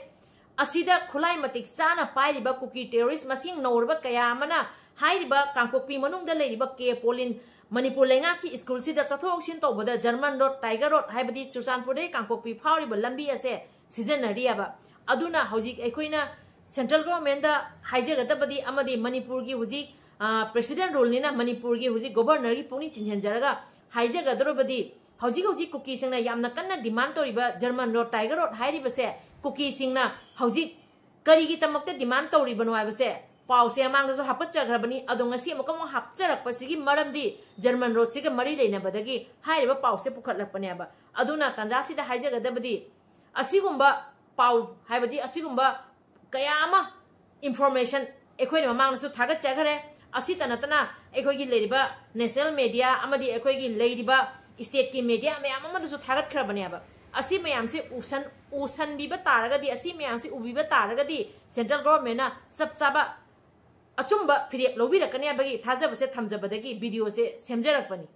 ꯑꯁꯤꯗ ꯈꯨꯠꯂꯥꯏ ꯃꯇꯤꯛ ꯆꯥꯅ ꯄꯥꯏꯔꯤꯕ ꯀꯨꯀꯤ terrorist ꯃꯁꯤꯡ ꯅꯧꯔꯕ ꯀꯌꯥ ꯑꯃꯅ ꯍꯥꯏꯔꯤꯕ ꯀꯥꯡꯄꯣꯛꯄꯤ ꯃꯅꯨꯡꯗ ꯂꯩꯔꯤꯕ ꯀꯦ ꯄꯣꯂꯤꯟ ꯃꯅꯤꯄꯨꯔ ꯂꯩꯉꯥꯛꯀꯤ school ꯁꯤꯗ ꯆꯠꯊꯣꯛ ꯆꯠꯁꯤꯟ ꯇꯧꯕꯗ German Road, Tiger Road, ꯍꯥꯏꯕꯗꯤ ꯆꯨꯔꯆꯥꯟꯄꯨꯔꯗꯒꯤ ꯀꯥꯡꯄꯣꯛꯄꯤ ꯐꯥꯎꯔꯤꯕ ꯂꯝꯕꯤ ꯑꯁꯦ ꯁꯤꯖꯤꯟꯅꯔꯤꯑꯕ꯫ ꯑꯗꯨꯅ ꯍꯧꯖꯤꯛ ꯑꯩꯈꯣꯏꯅ central government ꯗ ꯍꯥꯏꯖꯒꯗꯕꯗꯤ, ꯑꯃꯗꯤ ꯃꯅꯤꯄꯨꯔꯒꯤ ꯍꯧꯖꯤꯛ, ꯑ, president rule ꯅꯤꯅ ꯃꯅꯤꯄꯨꯔꯒꯤ ꯍꯧꯖꯤꯛ governor ꯒꯤ ꯄꯨꯛꯅꯤꯡ ꯆꯤꯡꯁꯤꯟꯖꯔꯒ ꯍꯥꯏꯖꯒꯗꯧꯔꯕꯗꯤ, ꯍꯧꯖꯤꯛ ꯍꯧꯖꯤꯛ ꯀꯨꯀꯤꯁꯤꯡꯅ ꯌꯥꯝꯅ ꯀꯟꯅ demand ꯇꯧꯔꯤꯕ German Road, Tiger Road ꯍꯥꯏꯔꯤꯕꯁꯦ ꯀꯨꯀꯤꯁꯤꯡꯅ ꯍꯧꯖꯤꯛ ꯀꯔꯤꯒꯤꯗꯃꯛꯇ demand ꯇꯧꯔꯤꯕꯅꯣ ꯍꯥꯏꯕꯁꯦ ꯄꯥꯎꯁꯦ ꯃꯃꯥꯡꯗꯁꯨ ꯍꯥꯞꯀꯠꯆꯈ꯭ꯔꯕꯅꯤ꯫ ꯑꯗꯣ ꯉꯁꯤ ꯑꯃꯨꯛꯀ ꯑꯃꯨꯛ ꯍꯥꯞꯆꯔꯛꯄꯁꯤꯒꯤ ꯃꯔꯝꯗꯤ German Road ꯁꯤꯒ ꯃꯔꯤ ꯂꯩꯅꯕꯗꯒꯤ ꯍꯥꯏꯔꯤꯕ ꯄꯥꯎꯁꯦ ꯄꯨꯈꯠꯂꯛꯄꯅꯦꯕ꯫ ꯑꯗꯨꯅ ꯇꯥꯟꯖꯥꯁꯤꯗ ꯍꯥꯏꯖꯒꯗꯕꯗꯤ, ꯑꯁꯤꯒꯨꯝꯕ ꯄꯥꯎ, ꯍꯥꯏꯕꯗꯤ ꯑꯁꯤꯒꯨꯝꯕ ꯀꯌꯥ ꯑꯃ, information ꯑꯩꯈꯣꯏꯅ ꯃꯃꯥꯡꯗꯁꯨ ꯊꯥꯒꯠꯆꯈ꯭ꯔꯦ꯫ ꯑꯁꯤꯇ ꯅꯠꯇꯅ ꯑꯩꯈꯣꯏꯒꯤ ꯂꯩꯔꯤꯕ national media ꯑꯃꯗꯤ ꯑꯩꯈꯣꯏꯒꯤ ꯂꯩꯔꯤꯕ state ꯀꯤ media ꯃꯌꯥꯝ ꯑꯃꯗꯁꯨ ꯊꯥꯒꯠꯈ꯭ꯔꯕꯅꯦꯕ꯫ ꯑꯁꯤ ꯃꯌꯥꯝꯁꯦ ꯎꯁꯟ-, ꯎꯁꯟꯕꯤꯕ ꯇꯥꯔꯒꯗꯤ, ꯑꯁꯤ ꯃꯌꯥꯝꯁꯦ ꯎꯕꯤꯕ ꯇꯥꯔꯒꯗꯤ central government ꯅ ꯆꯞ ꯆꯥꯕ ꯑꯆꯨꯝꯕ ꯐꯤꯔꯦꯞ ꯂꯧꯕꯤꯔꯛꯀꯅꯤ ꯍꯥꯏꯕꯒꯤ ꯊꯥꯖꯕꯁꯦ ꯊꯝꯖꯕꯗꯒꯤ video ꯁꯦ ꯁꯦꯝꯖꯔꯛꯄꯅꯤ꯫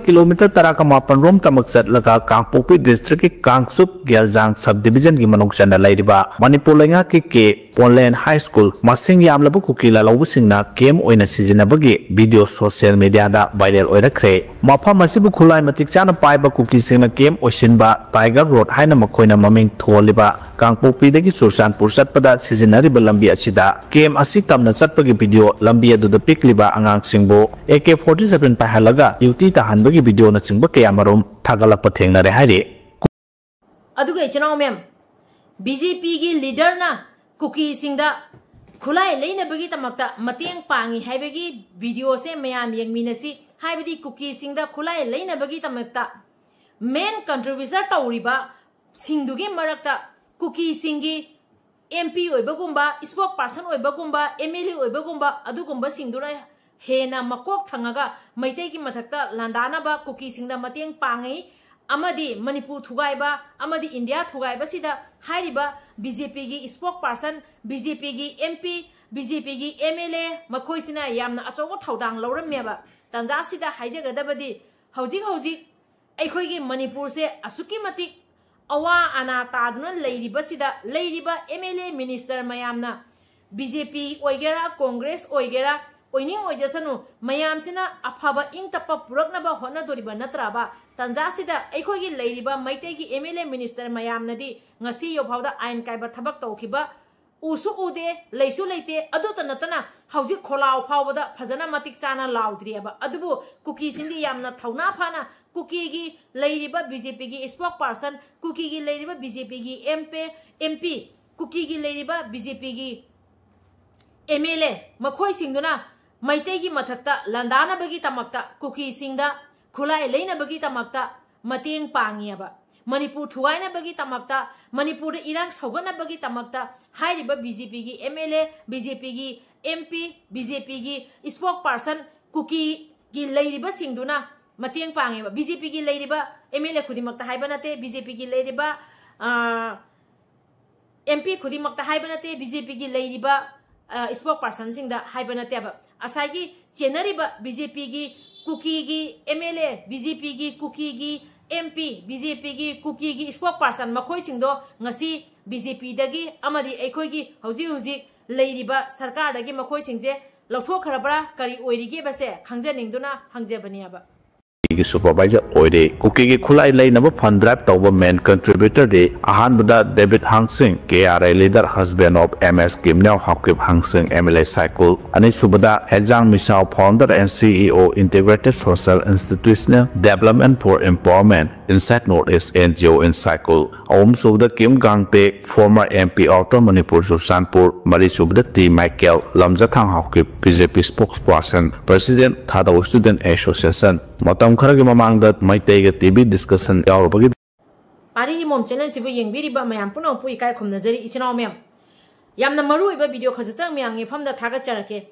ꯀꯤꯂꯣꯃꯤꯇꯔ ꯇꯔꯥꯒ ꯃꯥꯄꯜ ꯔꯣꯝ ꯇꯃꯛ ꯆꯠꯂꯒ ꯀꯥꯡꯄꯣꯛꯄꯤ district ꯀꯤ ꯀꯥꯡꯆꯨꯞ ꯒꯦꯜꯖꯥꯡ sub division ꯒꯤ ꯃꯅꯨꯡ ꯆꯟꯅ ꯂꯩꯔꯤꯕ ꯃꯅꯤꯄꯨꯔ ꯂꯩꯉꯥꯛꯀꯤ ꯀꯦ ꯄꯣꯟꯂꯦꯟ High School ꯃꯁꯤꯡ ꯌꯥꯝꯂꯕ ꯀꯨꯀꯤ ꯂꯥꯂꯧꯕꯁꯤꯡꯅ camp ꯑꯣꯏꯅ ꯁꯤꯖꯤꯟꯅꯕꯒꯤ video social media ꯗ viral ꯑꯣꯏꯔꯛꯈ꯭ꯔꯦ꯫ ꯃꯐꯝ ꯑꯁꯤꯕꯨ ꯈꯨꯠꯂꯥꯏ ꯃꯇꯤꯛ ꯆꯥꯅ ꯄꯥꯏꯕ ꯀꯨꯀꯤꯁꯤꯡꯅ camp ꯑꯣꯏꯁꯤꯟꯕ Tiger Road ꯍꯥꯏꯅ ꯃꯈꯣꯏꯅ ꯃꯃꯤꯡ ꯊꯣꯜꯂꯤꯕ ꯀꯥꯡꯄꯣꯛꯄꯤꯗꯒꯤ ꯆꯨꯔꯆꯥꯟꯄꯨꯔ ꯆꯠꯄꯗ ꯁꯤꯖꯤꯟꯅꯔꯤꯕ ꯂꯝꯕꯤ ꯑꯁꯤꯗ camp ꯑꯁꯤ ꯇꯝꯅ ꯆꯠꯄꯒꯤ video, ꯂꯝꯕꯤ ꯑꯗꯨꯗ ꯄꯤꯛꯂꯤꯕ ꯑꯉꯥꯡꯁꯤꯡꯕꯨ A K forty seven ꯄꯥꯏꯍꯜꯂꯒ duty ꯇꯥꯍꯟꯕꯒꯤ video ꯅꯆꯤꯡꯕ ꯀꯌꯥꯃꯔꯨꯝ ꯊꯥꯒꯠꯂꯛꯄ ꯊꯦꯡꯅꯔꯦ ꯍꯥꯏꯔꯤ꯫ ꯑꯗꯨꯒ ꯏꯆꯤꯟ ꯏꯅꯥꯎ ꯃꯌꯥꯝ, B J P ꯒꯤ leader ꯅ ꯀꯨꯀꯤꯁꯤꯡꯗ ꯈꯨꯠꯂꯥꯏ ꯂꯩꯅꯕꯒꯤꯗꯃꯛꯇ ꯃꯇꯦꯡ ꯄꯥꯡꯉꯤ ꯍꯥꯏꯕꯒꯤ videoꯁꯦ ꯃꯌꯥꯝ ꯌꯦꯡꯃꯤꯟꯅꯁꯤ꯫ ꯍꯥꯏꯕꯗꯤ ꯀꯨꯀꯤꯁꯤꯡꯗ ꯈꯨꯠꯂꯥꯏ ꯂꯩꯅꯕꯒꯤꯗꯃꯛꯇ main contributor ꯇꯧꯔꯤꯕ ꯁꯤꯡꯗꯨꯒꯤ ꯃꯔꯛꯇ ꯀꯨꯀꯤꯁꯤꯡꯒꯤ MP ꯑꯣꯏꯕꯒꯨꯝꯕ, spokesperson ꯑꯣꯏꯕꯒꯨꯝꯕ, MLA ꯑꯣꯏꯕꯒꯨꯝꯕ, ꯑꯗꯨꯒꯨꯝꯕꯁꯤꯡꯗꯨꯅ ꯍꯦꯟꯅ ꯃꯀꯣꯛ ꯊꯪꯉꯒ ꯃꯩꯇꯩꯒꯤ ꯃꯊꯛꯇ ꯂꯥꯟꯗꯥꯅꯕ ꯀꯨꯀꯤꯁꯤꯡꯗ ꯃꯇꯦꯡ ꯄꯥꯡꯉꯤ꯫ ꯑꯃꯗꯤ ꯃꯅꯤꯄꯨꯔ ꯊꯨꯒꯥꯏꯕ ꯑꯃꯗꯤ ꯏꯟꯗꯤꯌꯥ ꯊꯨꯒꯥꯏꯕꯁꯤꯗ ꯍꯥꯏꯔꯤꯕ BJPꯒꯤ spokesperson, BJPꯒꯤ MP, BJPꯒꯤ MLA ꯃꯈꯣꯏꯁꯤꯅ ꯌꯥꯝꯅ ꯑꯆꯧꯕ ꯊꯧꯗꯥꯡ ꯂꯧꯔꯝꯃꯦꯕ꯫ ꯇꯥꯟꯖꯥꯁꯤꯗ ꯍꯥꯏꯖꯒꯗꯕꯗꯤ ꯍꯧꯖꯤꯛ ꯍꯧꯖꯤꯛ ꯑꯩꯈꯣꯏꯒꯤ ꯃꯅꯤꯄꯨꯔꯁꯦ ꯑꯁꯨꯛꯀꯤ ꯃꯇꯤꯛ ꯑꯋꯥ ꯑꯅꯥ ꯇꯥꯗꯨꯅ ꯂꯩꯔꯤꯕꯁꯤꯗ ꯂꯩꯔꯤꯕ MLA minister ꯃꯌꯥꯝꯅ BJP ꯑꯣꯏꯒꯦꯔꯥ, Congress ꯑꯣꯏꯒꯦꯔꯥ, ꯑꯣꯏꯅꯤꯡ ꯑꯣꯏꯖꯁꯅꯨ, ꯃꯌꯥꯝꯁꯤꯅ ꯑꯐꯕ ꯏꯪ ꯇꯞꯄ ꯄꯨꯔꯛꯅꯕ ꯍꯣꯠꯅꯗꯣꯔꯤꯕ ꯅꯠꯇ꯭ꯔꯕ? ꯇꯥꯟꯖꯥꯁꯤꯗ ꯑꯩꯈꯣꯏꯒꯤ ꯂꯩꯔꯤꯕ ꯃꯩꯇꯩꯒꯤ MLA minister ꯃꯌꯥꯝꯅꯗꯤ ꯉꯁꯤ ꯌꯧꯐꯥꯎꯗ ꯑꯥꯏꯟ ꯀꯥꯏꯕ ꯊꯕꯛ ꯇꯧꯈꯤꯕ ꯎꯁꯨ ꯎꯗꯦ, ꯂꯩꯁꯨ ꯂꯩꯇꯦ꯫ ꯑꯗꯨꯇ ꯅꯠꯇꯅ ꯍꯧꯖꯤꯛ ꯈꯣꯂꯥꯎ ꯐꯥꯎꯕꯗ ꯐꯖꯅ ꯃꯇꯤꯛ ꯆꯥꯅ ꯂꯥꯎꯗ꯭ꯔꯤꯑꯕ꯫ ꯑꯗꯨꯕꯨ ꯀꯨꯀꯤꯁꯤꯡꯗꯤ ꯌꯥꯝꯅ ꯊꯧꯅꯥ ꯐꯅ ꯀꯨꯀꯤꯒꯤ ꯂꯩꯔꯤꯕ BJPꯒꯤ spokesperson, ꯀꯨꯀꯤꯒꯤ ꯂꯩꯔꯤꯕ BJPꯒꯤ MP, MP, ꯀꯨꯀꯤꯒꯤ ꯂꯩꯔꯤꯕ BJPꯒꯤ MLA ꯃꯈꯣꯏꯁꯤꯡꯗꯨꯅ ꯃꯩꯇꯩꯒꯤ ꯃꯊꯛꯇ ꯂꯥꯟꯗꯥꯅꯕꯒꯤꯗꯃꯛꯇ ꯀꯨꯀꯤꯁꯤꯡꯗ ꯈꯨꯠꯂꯥꯏ ꯂꯩꯅꯕꯒꯤꯗꯃꯛꯇ ꯃꯇꯦꯡ ꯄꯥꯡꯉꯤꯑꯕ꯫ ꯃꯅꯤꯄꯨꯔ ꯊꯨꯒꯥꯏꯅꯕꯒꯤꯗꯃꯛꯇ, ꯃꯅꯤꯄꯨꯔꯗ ꯏꯔꯥꯡ ꯁꯧꯒꯠꯅꯕꯒꯤꯗꯃꯛꯇ ꯍꯥꯏꯔꯤꯕ BJPꯒꯤ MLA, BJPꯒꯤ MP, BJPꯒꯤ spokesperson, ꯀꯨꯀꯤꯒꯤ ꯂꯩꯔꯤꯕꯁꯤꯡꯗꯨꯅ ꯃꯇꯦꯡ ꯄꯥꯡꯉꯦꯕ꯫ BJPꯒꯤ ꯂꯩꯔꯤꯕ MLA ꯈꯨꯗꯤꯡꯃꯛꯇ ꯍꯥꯏꯕ ꯅꯠꯇꯦ, BJPꯒꯤ ꯂꯩꯔꯤꯕ, ꯑ, MP ꯈꯨꯗꯤꯡꯃꯛꯇ ꯍꯥꯏꯕ ꯅꯠꯇꯦ, BJPꯒꯤ ꯂꯩꯔꯤꯕ, ꯑ, spokespersonꯁꯤꯡꯗ ꯍꯥꯏꯕ ꯅꯠꯇꯦꯕ꯫ ꯉꯁꯥꯏꯒꯤ ꯆꯦꯟꯅꯔꯤꯕ BJPꯒꯤ ꯀꯨꯀꯤꯒꯤ MLA, BJPꯒꯤ ꯀꯨꯀꯤꯒꯤ MP, BJPꯒꯤ ꯀꯨꯀꯤꯒꯤ spokesperson ꯃꯈꯣꯏꯁꯤꯡꯗꯣ ꯉꯁꯤ BJPꯗꯒꯤ ꯑꯃꯗꯤ ꯑꯩꯈꯣꯏꯒꯤ ꯍꯧꯖꯤꯛ ꯍꯧꯖꯤꯛ ꯂꯩꯔꯤꯕ ꯁꯔꯀꯥꯔꯗꯒꯤ ꯃꯈꯣꯏꯁꯤꯡꯁꯦ ꯂꯧꯊꯣꯛꯈ꯭ꯔꯕ꯭ꯔꯥ, ꯀꯔꯤ ꯑꯣꯏꯔꯤꯒꯦꯕꯁꯦ ꯈꯪꯖꯅꯤꯡꯗꯨꯅ ꯍꯪꯖꯕꯅꯦꯕ꯫ ꯒꯤ supervisor ꯑꯣꯏꯔꯤ꯫ ꯀꯨꯀꯤꯒꯤ ꯈꯨꯠꯂꯥꯏ ꯂꯩꯅꯕ fund drive ꯇꯧꯕ main contributor ꯗꯤ ꯑꯍꯥꯟꯕꯗ ꯗꯦꯕꯤꯠ Hangshing, K R A leader, husband of M S Kimneo Haokip Hangshing, M L A Saikul, ꯑꯅꯤꯁꯨꯕꯗ Henjang ꯃꯤꯁꯥꯎ, founder and C E O, Integrated Social Institutional Development for Empowerment Inside North East N G O in ꯁꯥꯏꯀꯨꯜ, ꯑꯍꯨꯝꯁꯨꯕꯗ ꯀꯤꯝ ꯒꯥꯡꯇꯦ, former M P Outer Manipur Churachandpur, ꯃꯔꯤꯁꯨꯕꯗ T Michael, Lamjathang Haokip, B J P spokesperson, president, Thadou Student Association꯫ ꯃꯇꯝ ꯈꯔꯒꯤ ꯃꯃꯥꯡꯗ ꯃꯩꯇꯩꯒ T V discussion ꯌꯥꯎꯔꯨꯕꯒꯤ ꯄꯥꯔꯤ ꯏꯃꯣꯝ channel ꯁꯤꯕꯨ ꯌꯦꯡꯕꯤꯔꯤꯕ ꯃꯌꯥꯝ ꯄꯨꯝꯅꯃꯛꯄꯨ ꯏꯀꯥꯏ ꯈꯨꯝꯅꯖꯔꯤ, ꯏꯆꯤꯟ ꯏꯅꯥꯎ ꯃꯌꯥꯝ꯫ ꯌꯥꯝꯅ ꯃꯔꯨ ꯑꯣꯏꯕ video ꯈꯖꯤꯛꯇꯪ ꯃꯌꯥꯝꯒꯤ ꯃꯐꯝꯗ ꯊꯥꯒꯠꯆꯔꯛꯀꯦ꯫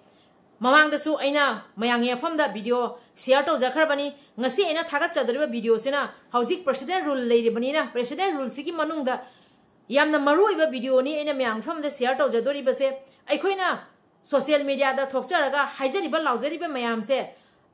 ꯃꯃꯥꯡꯗꯁꯨ ꯑꯩꯅ ꯃꯌꯥꯝꯒꯤ ꯃꯐꯝꯗ video share ꯇꯧꯖꯈ꯭ꯔꯕꯅꯤ꯫ ꯉꯁꯤ ꯑꯩꯅ ꯊꯥꯒꯠꯆꯗꯧꯔꯤꯕ video ꯁꯤꯅ ꯍꯧꯖꯤꯛ president rule ꯂꯩꯔꯤꯕꯅꯤꯅ, president rule ꯁꯤꯒꯤ ꯃꯅꯨꯡꯗ ꯌꯥꯝꯅ ꯃꯔꯨ ꯑꯣꯏꯕ video ꯅꯤ ꯑꯩꯅ ꯃꯌꯥꯝꯒꯤ ꯃꯐꯝꯗ share ꯇꯧꯖꯗꯣꯔꯤꯕꯁꯦ꯫ ꯑꯩꯈꯣꯏꯅ social media ꯗ ꯊꯣꯛꯆꯔꯒ ꯍꯥꯏꯖꯔꯤꯕ ꯂꯥꯎꯖꯔꯤꯕ ꯃꯌꯥꯝꯁꯦ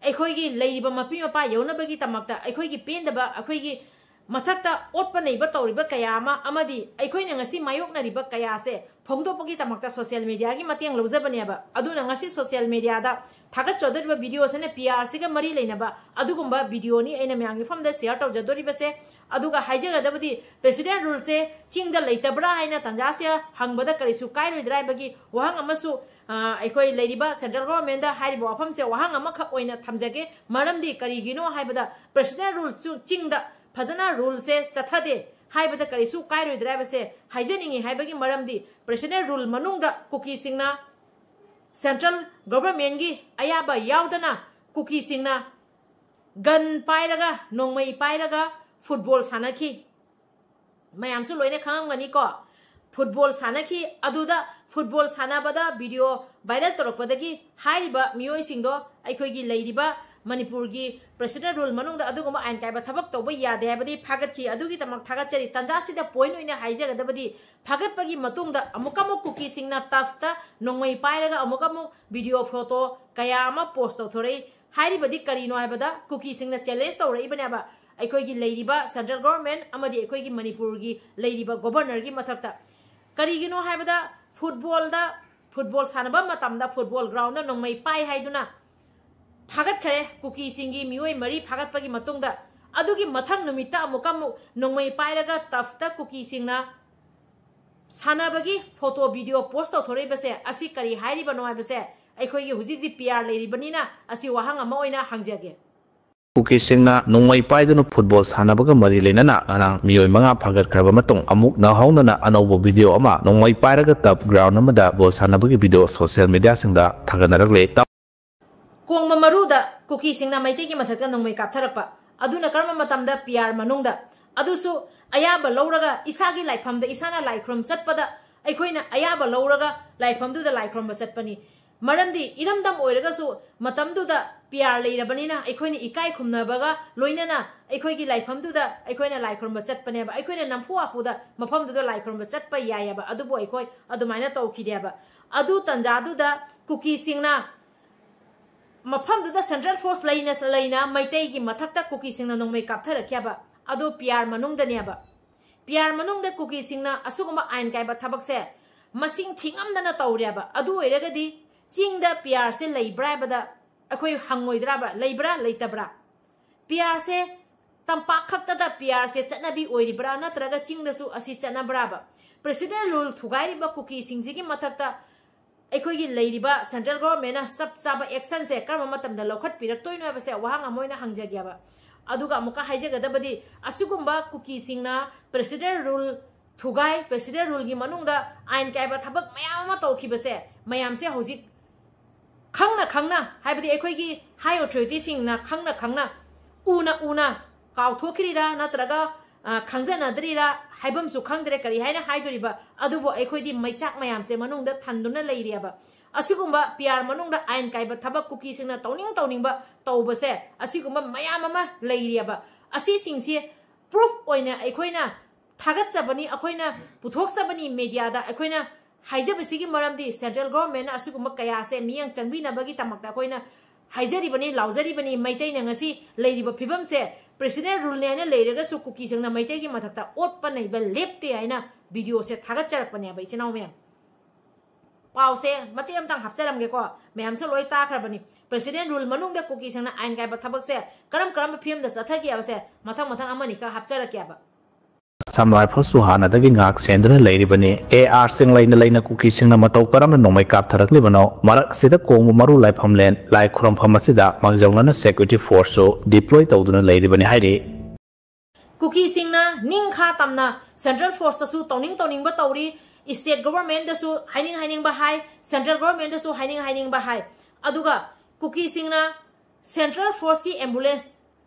ꯑꯩꯈꯣꯏꯒꯤ ꯂꯩꯔꯤꯕ ꯃꯄꯤ ꯃꯄꯥ ꯌꯧꯅꯕꯒꯤꯗꯃꯛꯇ ꯑꯩꯈꯣꯏꯒꯤ ꯄꯦꯟꯗꯕ, ꯑꯩꯈꯣꯏꯒꯤ ꯃꯊꯛꯇ ꯑꯣꯠꯄ ꯅꯩꯕ ꯇꯧꯔꯤꯕ ꯀꯌꯥ ꯑꯃ, ꯑꯃꯗꯤ ꯑꯩꯈꯣꯏꯅ ꯉꯁꯤ ꯃꯥꯌꯣꯛꯅꯔꯤꯕ ꯀꯌꯥꯁꯦ ꯐꯣꯡꯗꯣꯛꯄꯒꯤꯗꯃꯛꯇ social media ꯒꯤ ꯃꯇꯦꯡ ꯂꯧꯖꯕꯅꯦꯕ꯫ ꯑꯗꯨꯅ ꯉꯁꯤ social media ꯗ ꯊꯥꯒꯠꯆꯗꯧꯔꯤꯕ video ꯁꯤꯅ P R ꯁꯤꯒ ꯃꯔꯤ ꯂꯩꯅꯕ ꯑꯗꯨꯒꯨꯝꯕ video ꯅꯤ ꯑꯩꯅ ꯃꯌꯥꯝꯒꯤ ꯃꯐꯝꯗ share ꯇꯧꯖꯗꯣꯔꯤꯕꯁꯦ꯫ ꯑꯗꯨꯒ ꯍꯥꯏꯖꯒꯗꯕꯗꯤ, president rule ꯁꯦ ꯆꯤꯡꯗ ꯂꯩꯇꯕ꯭ꯔꯥ ꯍꯥꯏꯅ ꯇꯥꯟꯖꯥꯁꯤꯗ ꯍꯪꯕꯗ ꯀꯔꯤꯁꯨ ꯀꯥꯏꯔꯣꯏꯗ꯭ꯔꯥ ꯍꯥꯏꯕꯒꯤ ꯋꯥꯍꯪ ꯑꯃꯁꯨ, ꯑ, ꯑꯩꯈꯣꯏ ꯂꯩꯔꯤꯕ central government ꯗ ꯍꯥꯏꯔꯤꯕ ꯋꯥꯐꯝꯁꯦ ꯋꯥꯍꯪ ꯑꯃꯈꯛ ꯑꯣꯏꯅ ꯊꯝꯖꯒꯦ꯫ ꯃꯔꯝꯗꯤ ꯀꯔꯤꯒꯤꯅꯣ ꯍꯥꯏꯕꯗ, president rule ꯁꯨ ꯆꯤꯡꯗ ꯐꯖꯅ rule ꯁꯦ ꯆꯠꯊꯗꯦ ꯍꯥꯏꯕꯗ ꯀꯔꯤꯁꯨ ꯀꯥꯏꯔꯣꯏꯗ꯭ꯔꯥ ꯍꯥꯏꯕꯁꯦ ꯍꯥꯏꯖꯅꯤꯡꯉꯤ꯫ ꯍꯥꯏꯕꯒꯤ ꯃꯔꯝꯗꯤ, president rule ꯃꯅꯨꯡꯗ ꯀꯨꯀꯤꯁꯤꯡꯅ central government ꯒꯤ ꯑꯌꯥꯕ ꯌꯥꯎꯗꯅ ꯀꯨꯀꯤꯁꯤꯡꯅ gun ꯄꯥꯏꯔꯒ, ꯅꯣꯡꯃꯩ ꯄꯥꯏꯔꯒ football ꯁꯥꯟꯅꯈꯤ꯫ ꯃꯌꯥꯝꯁꯨ ꯂꯣꯏꯅ ꯈꯪꯉꯝꯒꯅꯤꯀꯣ꯫ Football ꯁꯥꯟꯅꯈꯤ꯫ ꯑꯗꯨꯗ football ꯁꯥꯟꯅꯕꯗ video viral ꯇꯧꯔꯛꯄꯗꯒꯤ ꯍꯥꯏꯔꯤꯕ ꯃꯤꯑꯣꯏꯁꯤꯡꯗꯣ ꯑꯩꯈꯣꯏꯒꯤ ꯂꯩꯔꯤꯕ ꯃꯅꯤꯄꯨꯔꯒꯤ president rule ꯃꯅꯨꯡꯗ ꯑꯗꯨꯒꯨꯝꯕ ꯑꯥꯏꯟ ꯀꯥꯏꯕ ꯊꯕꯛ ꯇꯧꯕ ꯌꯥꯗꯦ ꯍꯥꯏꯕꯗꯤ ꯐꯥꯒꯠꯈꯤ꯫ ꯑꯗꯨꯒꯤꯗꯃꯛ ꯊꯥꯒꯠꯆꯔꯤ꯫ ꯇꯥꯟꯖꯥꯁꯤꯗ point ꯑꯣꯏꯅ ꯍꯥꯏꯖꯒꯗꯕꯗꯤ, ꯐꯥꯒꯠꯄꯒꯤ ꯃꯇꯨꯡꯗ ꯑꯃꯨꯛꯀ ꯑꯃꯨꯛ ꯀꯨꯀꯤꯁꯤꯡꯅ turf ꯇ ꯅꯣꯡꯃꯩ ꯄꯥꯏꯔꯒ ꯑꯃꯨꯛꯀ ꯑꯃꯨꯛ video photo ꯀꯌꯥ ꯑꯃ post ꯇꯧꯊꯣꯔꯛꯏ꯫ ꯍꯥꯏꯔꯤꯕꯗꯤ ꯀꯔꯤꯅꯣ ꯍꯥꯏꯕꯗ, ꯀꯨꯀꯤꯁꯤꯡꯅ challenge ꯇꯧꯔꯛꯏꯕꯅꯦꯕ ꯑꯩꯈꯣꯏꯒꯤ ꯂꯩꯔꯤꯕ central government ꯑꯃꯗꯤ ꯑꯩꯈꯣꯏꯒꯤ ꯃꯅꯤꯄꯨꯔꯒꯤ ꯂꯩꯔꯤꯕ governor ꯒꯤ ꯃꯊꯛꯇ꯫ ꯀꯔꯤꯒꯤꯅꯣ ꯍꯥꯏꯕꯗ, football ꯗ, football ꯁꯥꯟꯅꯕ ꯃꯇꯝꯗ football ground ꯗ ꯅꯣꯡꯃꯩ ꯄꯥꯏ ꯍꯥꯏꯗꯨꯅ ꯐꯥꯒꯠꯈ꯭ꯔꯦ꯫ ꯀꯨꯀꯤꯁꯤꯡꯒꯤ ꯃꯤꯑꯣꯏ ꯃꯔꯤ ꯐꯥꯒꯠꯄꯒꯤ ꯃꯇꯨꯡꯗ, ꯑꯗꯨꯒꯤ ꯃꯊꯪ ꯅꯨꯃꯤꯠꯇ ꯑꯃꯨꯛꯀ ꯑꯃꯨꯛ ꯅꯣꯡꯃꯩ ꯄꯥꯏꯔꯒ ꯇꯐꯇ ꯀꯨꯀꯤꯁꯤꯡꯅ ꯁꯥꯟꯅꯕꯒꯤ ꯐꯣꯇꯣ ꯚꯤꯗꯤꯑꯣ ꯄꯣꯁ ꯇꯧꯊꯣꯔꯛꯏꯕꯁꯦ ꯑꯁꯤ ꯀꯔꯤ ꯍꯥꯏꯔꯤꯕꯅꯣ ꯍꯥꯏꯕꯁꯦ ꯑꯩꯈꯣꯏꯒꯤ ꯍꯧꯖꯤꯛ ꯍꯧꯖꯤꯛ ꯄꯤ ꯑꯥꯔ ꯂꯩꯔꯤꯕꯅꯤꯅ ꯑꯁꯤ ꯋꯥꯍꯪ ꯑꯃ ꯑꯣꯏꯅ ꯍꯪꯖꯒꯦ꯫ ꯀꯨꯀꯤꯁꯤꯡꯅ ꯅꯣꯡꯃꯩ ꯄꯥꯏꯗꯨꯅ ꯐꯨꯠꯕꯣꯜ ꯁꯥꯟꯅꯕꯒ ꯃꯔꯤ ꯂꯩꯅꯅ ꯉꯔꯥꯡ ꯃꯤꯑꯣꯏ ꯃꯉꯥ ꯐꯥꯒꯠꯈ꯭ꯔꯕ ꯃꯇꯨꯡ ꯑꯃꯨꯛ ꯅꯧꯍꯧꯅꯅ ꯑꯅꯧꯕ ꯚꯤꯗꯤꯑꯣ ꯑꯃ ꯅꯣꯡꯃꯩ ꯄꯥꯏꯔꯒ ꯇꯞ ꯒ꯭ꯔꯥꯎꯟ ꯑꯃꯗ ꯕꯣꯜ ꯁꯥꯟꯅꯕꯒꯤ ꯚꯤꯗꯤꯑꯣ ꯁꯣꯁꯤꯌꯦꯜ ꯃꯤꯗꯤꯌꯥꯁꯤꯡꯗ ꯊꯥꯒꯠꯅꯔꯛꯂꯦ꯫ ꯀꯣꯡꯕ ꯃꯔꯨꯗ ꯀꯨꯀꯤꯁꯤꯡꯅ ꯃꯩꯇꯩꯒꯤ ꯃꯊꯛꯇ ꯅꯣꯡꯃꯩ ꯀꯥꯞꯊꯔꯛꯄ꯫ ꯑꯗꯨꯅ ꯀꯔꯝꯕ ꯃꯇꯝꯗ? ꯄꯤ ꯑꯥꯔ ꯃꯅꯨꯡꯗ꯫ ꯑꯗꯨꯁꯨ ꯑꯌꯥꯕ ꯂꯧꯔꯒ ꯏꯁꯥꯒꯤ ꯂꯥꯏꯐꯝꯗ ꯏꯁꯥꯅ ꯂꯥꯏ ꯈꯨꯔꯨꯝ ꯆꯠꯄꯗ ꯑꯩꯈꯣꯏꯅ ꯑꯌꯥꯕ ꯂꯧꯔꯒ ꯂꯥꯏꯐꯝꯗꯨꯗ ꯂꯥꯏ ꯈꯨꯔꯨꯝꯕ ꯆꯠꯄꯅꯤ꯫ ꯃꯔꯝꯗꯤ ꯏꯔꯝꯗꯝ ꯑꯣꯏꯔꯒꯁꯨ ꯃꯇꯝꯗꯨꯗ ꯄꯤ ꯑꯥꯔ ꯂꯩꯔꯕꯅꯤꯅ ꯑꯩꯈꯣꯏꯅ ꯏꯀꯥꯏ ꯈꯨꯝꯅꯕꯒ ꯂꯣꯏꯅꯅ ꯑꯩꯈꯣꯏꯒꯤ ꯂꯥꯏꯐꯝꯗꯨꯗ ꯑꯩꯈꯣꯏꯅ ꯂꯥꯏ ꯈꯨꯔꯨꯝꯕ ꯆꯠꯄꯅꯦꯕ꯫ ꯑꯩꯈꯣꯏꯅ ꯅꯝꯐꯨ ꯍꯥꯐꯨꯗ ꯃꯐꯝꯗꯨꯗ ꯂꯥꯏ ꯈꯨꯔꯨꯝꯕ ꯆꯠꯄ ꯌꯥꯏꯑꯕ꯫ ꯑꯗꯨꯕꯨ ꯑꯩꯈꯣꯏ ꯑꯗꯨꯃꯥꯏꯅ ꯇꯧꯈꯤꯗꯦꯕ꯫ ꯑꯗꯨ ꯇꯟꯖꯥꯗꯨꯗ ꯀꯨꯀꯤꯁꯤꯡꯅ ꯃꯐꯝꯗꯨꯗ ꯁꯦꯟꯇ꯭ꯔꯦꯜ ꯐꯣꯔꯁ ꯂꯩꯅ ꯂꯩꯅ ꯃꯩꯇꯩꯒꯤ ꯃꯊꯛꯇ ꯀꯨꯀꯤꯁꯤꯡꯅ ꯅꯣꯡꯃꯩ ꯀꯥꯞꯊꯔꯛꯈꯤꯕ꯫ ꯑꯗꯣ ꯄꯤ ꯑꯥꯔ ꯃꯅꯨꯡꯗꯅꯦꯕ꯫ ꯄꯤ ꯑꯥꯔ ꯃꯅꯨꯡꯗ ꯀꯨꯀꯤꯁꯤꯡꯅ ꯑꯁꯤꯒꯨꯝꯕ ꯑꯥꯏꯟ ꯀꯥꯏꯕ ꯊꯕꯛꯁꯦ ꯃꯁꯤꯡ ꯊꯤꯉꯝꯗꯅ ꯇꯧꯔꯦꯕ꯫ ꯑꯗꯨ ꯑꯣꯏꯔꯒꯗꯤ ꯆꯤꯡꯗ ꯄꯤ ꯑꯥꯔꯁꯦ ꯂꯩꯕ꯭ꯔꯥ ꯍꯥꯏꯕꯗ ꯑꯩꯈꯣꯏ ꯍꯪꯉꯣꯏꯗ꯭ꯔꯕ? ꯂꯩꯕ꯭ꯔꯥ ꯂꯩꯇꯕ꯭ꯔꯥ? ꯄꯤ ꯑꯥꯔꯁꯦ ꯇꯝꯄꯥꯛ ꯈꯛꯇꯗ ꯄꯤ ꯑꯥꯔꯁꯦ ꯆꯠꯅꯕꯤ ꯑꯣꯏꯔꯤꯕ꯭ꯔꯥ, ꯅꯠꯇ꯭ꯔꯒ ꯆꯤꯡꯗꯁꯨ ꯑꯁꯤ ꯆꯠꯅꯕ꯭ꯔꯥꯕ? ꯄ꯭ꯔꯦꯁꯤꯗꯦꯟ ꯔꯨꯜ ꯊꯨꯒꯥꯏꯔꯤꯕ ꯀꯨꯀꯤꯁꯤꯡꯁꯤꯒꯤ ꯃꯊꯛꯇ ꯑꯩꯈꯣꯏꯒꯤ ꯂꯩꯔꯤꯕ ꯁꯦꯟꯇ꯭ꯔꯦꯜ ꯒꯣꯚꯔꯟꯃꯦꯟꯠꯅ ꯆꯞ ꯆꯥꯕ ꯑꯦꯛꯁꯟꯁꯦ ꯀꯔꯝꯕ ꯃꯇꯝꯗ ꯂꯧꯈꯠꯄꯤꯔꯛꯇꯣꯏꯅꯣ ꯍꯥꯏꯕꯁꯦ ꯋꯥꯍꯪ ꯑꯃ ꯑꯣꯏꯅ ꯍꯪꯖꯒꯦꯕ꯫ ꯑꯗꯨꯒ ꯑꯃꯨꯛꯀ ꯍꯥꯏꯖꯒꯗꯕꯗꯤ, ꯑꯁꯤꯒꯨꯝꯕ ꯀꯨꯀꯤꯁꯤꯡꯅ ꯄ꯭ꯔꯦꯁꯤꯗꯦꯟ ꯔꯨꯜ ꯊꯨꯒꯥꯏ, ꯄ꯭ꯔꯦꯁꯤꯗꯦꯟ ꯔꯨꯜꯒꯤ ꯃꯅꯨꯡꯗ ꯑꯥꯏꯟ ꯀꯥꯏꯕ ꯊꯕꯛ ꯃꯌꯥꯝ ꯑꯃ ꯇꯧꯈꯤꯕꯁꯦ ꯃꯌꯥꯝꯁꯦ ꯍꯧꯖꯤꯛ ꯈꯪꯅ ꯈꯪꯅ, ꯍꯥꯏꯕꯗꯤ ꯑꯩꯈꯣꯏꯒꯤ ꯍꯥꯏ ꯑꯣꯊꯣꯔꯤꯇꯤꯁꯤꯡꯅ ꯈꯪꯅ ꯈꯪꯅ, ꯎꯅ ꯎꯅ ꯀꯥꯎꯊꯣꯛꯈꯤꯔꯤꯔꯥ, ꯅꯠꯇ꯭ꯔꯒ, ꯑ, ꯈꯪꯖꯅꯗ꯭ꯔꯤꯔꯥ ꯍꯥꯏꯕꯝꯁꯨ ꯈꯪꯗ꯭ꯔꯦ, ꯀꯔꯤ ꯍꯥꯏꯅ ꯍꯥꯏꯗꯣꯔꯤꯕ? ꯑꯗꯨꯕꯨ ꯑꯩꯈꯣꯏꯗꯤ ꯃꯩꯆꯥꯛ ꯃꯌꯥꯝꯁꯦ ꯃꯅꯨꯡꯗ ꯊꯟꯗꯨꯅ ꯂꯩꯔꯤꯑꯕ꯫ ꯑꯁꯤꯒꯨꯝꯕ ꯄꯤ ꯑꯥꯔ ꯃꯅꯨꯡꯗ ꯑꯥꯏꯟ ꯀꯥꯏꯕ ꯊꯕꯛ ꯀꯨꯀꯤꯁꯤꯡꯅ ꯇꯧꯅꯤꯡ ꯇꯧꯅꯤꯡꯕ ꯇꯧꯕꯁꯦ, ꯑꯁꯤꯒꯨꯝꯕ ꯃꯌꯥꯝ ꯑꯃ ꯂꯩꯔꯤꯑꯕ꯫ ꯑꯁꯤꯁꯤꯡꯁꯦ ꯄ꯭ꯔꯨꯐ ꯑꯣꯏꯅ ꯑꯩꯈꯣꯏꯅ ꯊꯥꯒꯠꯆꯕꯅꯤ, ꯑꯩꯈꯣꯏꯅ ꯄꯨꯊꯣꯛꯆꯕꯅꯤ ꯃꯦꯗꯤꯌꯥꯗ꯫ ꯑꯩꯈꯣꯏꯅ ꯍꯥꯏꯖꯕꯁꯤꯒꯤ ꯃꯔꯝꯗꯤ ꯁꯦꯟꯇ꯭ꯔꯦꯜ ꯒꯣꯚꯔꯟꯃꯦꯟꯠꯅ ꯑꯁꯤꯒꯨꯝꯕ ꯀꯌꯥꯁꯦ ꯃꯤꯠꯌꯦꯡ ꯆꯪꯕꯤꯅꯕꯒꯤꯗꯃꯛꯇ ꯑꯩꯈꯣꯏꯅ ꯍꯥꯏꯖꯔꯤꯕꯅꯤ, ꯂꯥꯎꯖꯔꯤꯕꯅꯤ꯫ ꯃꯩꯇꯩꯅ ꯉꯁꯤ ꯂꯩꯔꯤꯕ ꯐꯤꯕꯝꯁꯦ ꯄ꯭ꯔꯦꯁꯤꯗꯦꯟ ꯔꯨꯜꯅꯦꯅ ꯂꯩꯔꯒꯁꯨ ꯀꯨꯀꯤꯁꯤꯡꯅ ꯃꯩꯇꯩꯒꯤ ꯃꯊꯛꯇ ꯑꯣꯠꯄ ꯅꯩꯕ ꯂꯦꯞꯇꯦ ꯍꯥꯏꯅ ꯚꯤꯗꯤꯑꯣꯁꯦ ꯊꯥꯒꯠꯆꯔꯛꯄꯅꯦꯕ, ꯏꯆꯤꯟ ꯏꯅꯥꯎ ꯃꯌꯥꯝ꯫ ꯄꯥꯎꯁꯦ ꯃꯇꯦꯛ ꯑꯃꯇꯪ ꯍꯥꯞꯆꯔꯝꯒꯦꯀꯣ꯫ ꯃꯌꯥꯝꯁꯨ ꯂꯣꯏ ꯇꯥꯈ꯭ꯔꯕꯅꯤ꯫ President Rule ꯃꯅꯨꯡꯗ ꯀꯨꯀꯤꯁꯤꯡꯅ ꯑꯥꯏꯟ ꯀꯥꯏꯕ ꯊꯕꯛꯁꯦ ꯀꯔꯝ ꯀꯔꯝꯕ ꯐꯤꯕꯝꯗ ꯆꯠꯊꯒꯦ ꯍꯥꯏꯕꯁꯦ ꯃꯊꯪ ꯃꯊꯪ ꯑꯃꯅꯤꯈꯛ ꯍꯥꯞꯆꯔꯛꯀꯦꯕ꯫ Assam Riflesꯁꯨ ꯍꯥꯟꯅꯗꯒꯤ ꯉꯥꯛ ꯁꯦꯟꯗꯨꯅ ꯂꯩꯔꯤꯕꯅꯤ꯫ AR ꯁꯤꯡ ꯂꯩꯅ ꯂꯩꯅ ꯀꯨꯀꯤꯁꯤꯡꯅ ꯃꯇꯧ ꯀꯔꯝꯅ ꯅꯣꯡꯃꯩ ꯀꯥꯞꯊꯔꯛꯂꯤꯕꯅꯣ? ꯃꯔꯛꯁꯤꯗ ꯀꯣꯡꯕ ꯃꯔꯨ ꯂꯥꯏꯐꯝꯂꯦꯟ ꯂꯥꯏ ꯈꯨꯔꯨꯝꯐꯝ ꯑꯁꯤꯗ ꯃꯥꯡꯖꯧꯅꯅ security forceꯁꯨ deploy ꯇꯧꯗꯨꯅ ꯂꯩꯔꯤꯕꯅꯤ ꯍꯥꯏꯔꯤ꯫ ꯀꯨꯀꯤꯁꯤꯡꯅ ꯅꯤꯡꯈꯥ ꯇꯝꯅ Central Forceꯇꯁꯨ ꯇꯧꯅꯤꯡ ꯇꯧꯅꯤꯡꯕ ꯇꯧꯔꯤ, State Governmentꯗꯁꯨ ꯍꯥꯏꯅꯤꯡ ꯍꯥꯏꯅꯤꯡꯕ ꯍꯥꯏ, Central Governmentꯗꯁꯨ ꯍꯥꯏꯅꯤꯡ ꯍꯥꯏꯅꯤꯡꯕ ꯍꯥꯏ꯫ ꯑꯗꯨꯒ ꯀꯨꯀꯤꯁꯤꯡꯅ Central Forceꯀꯤ ambulance,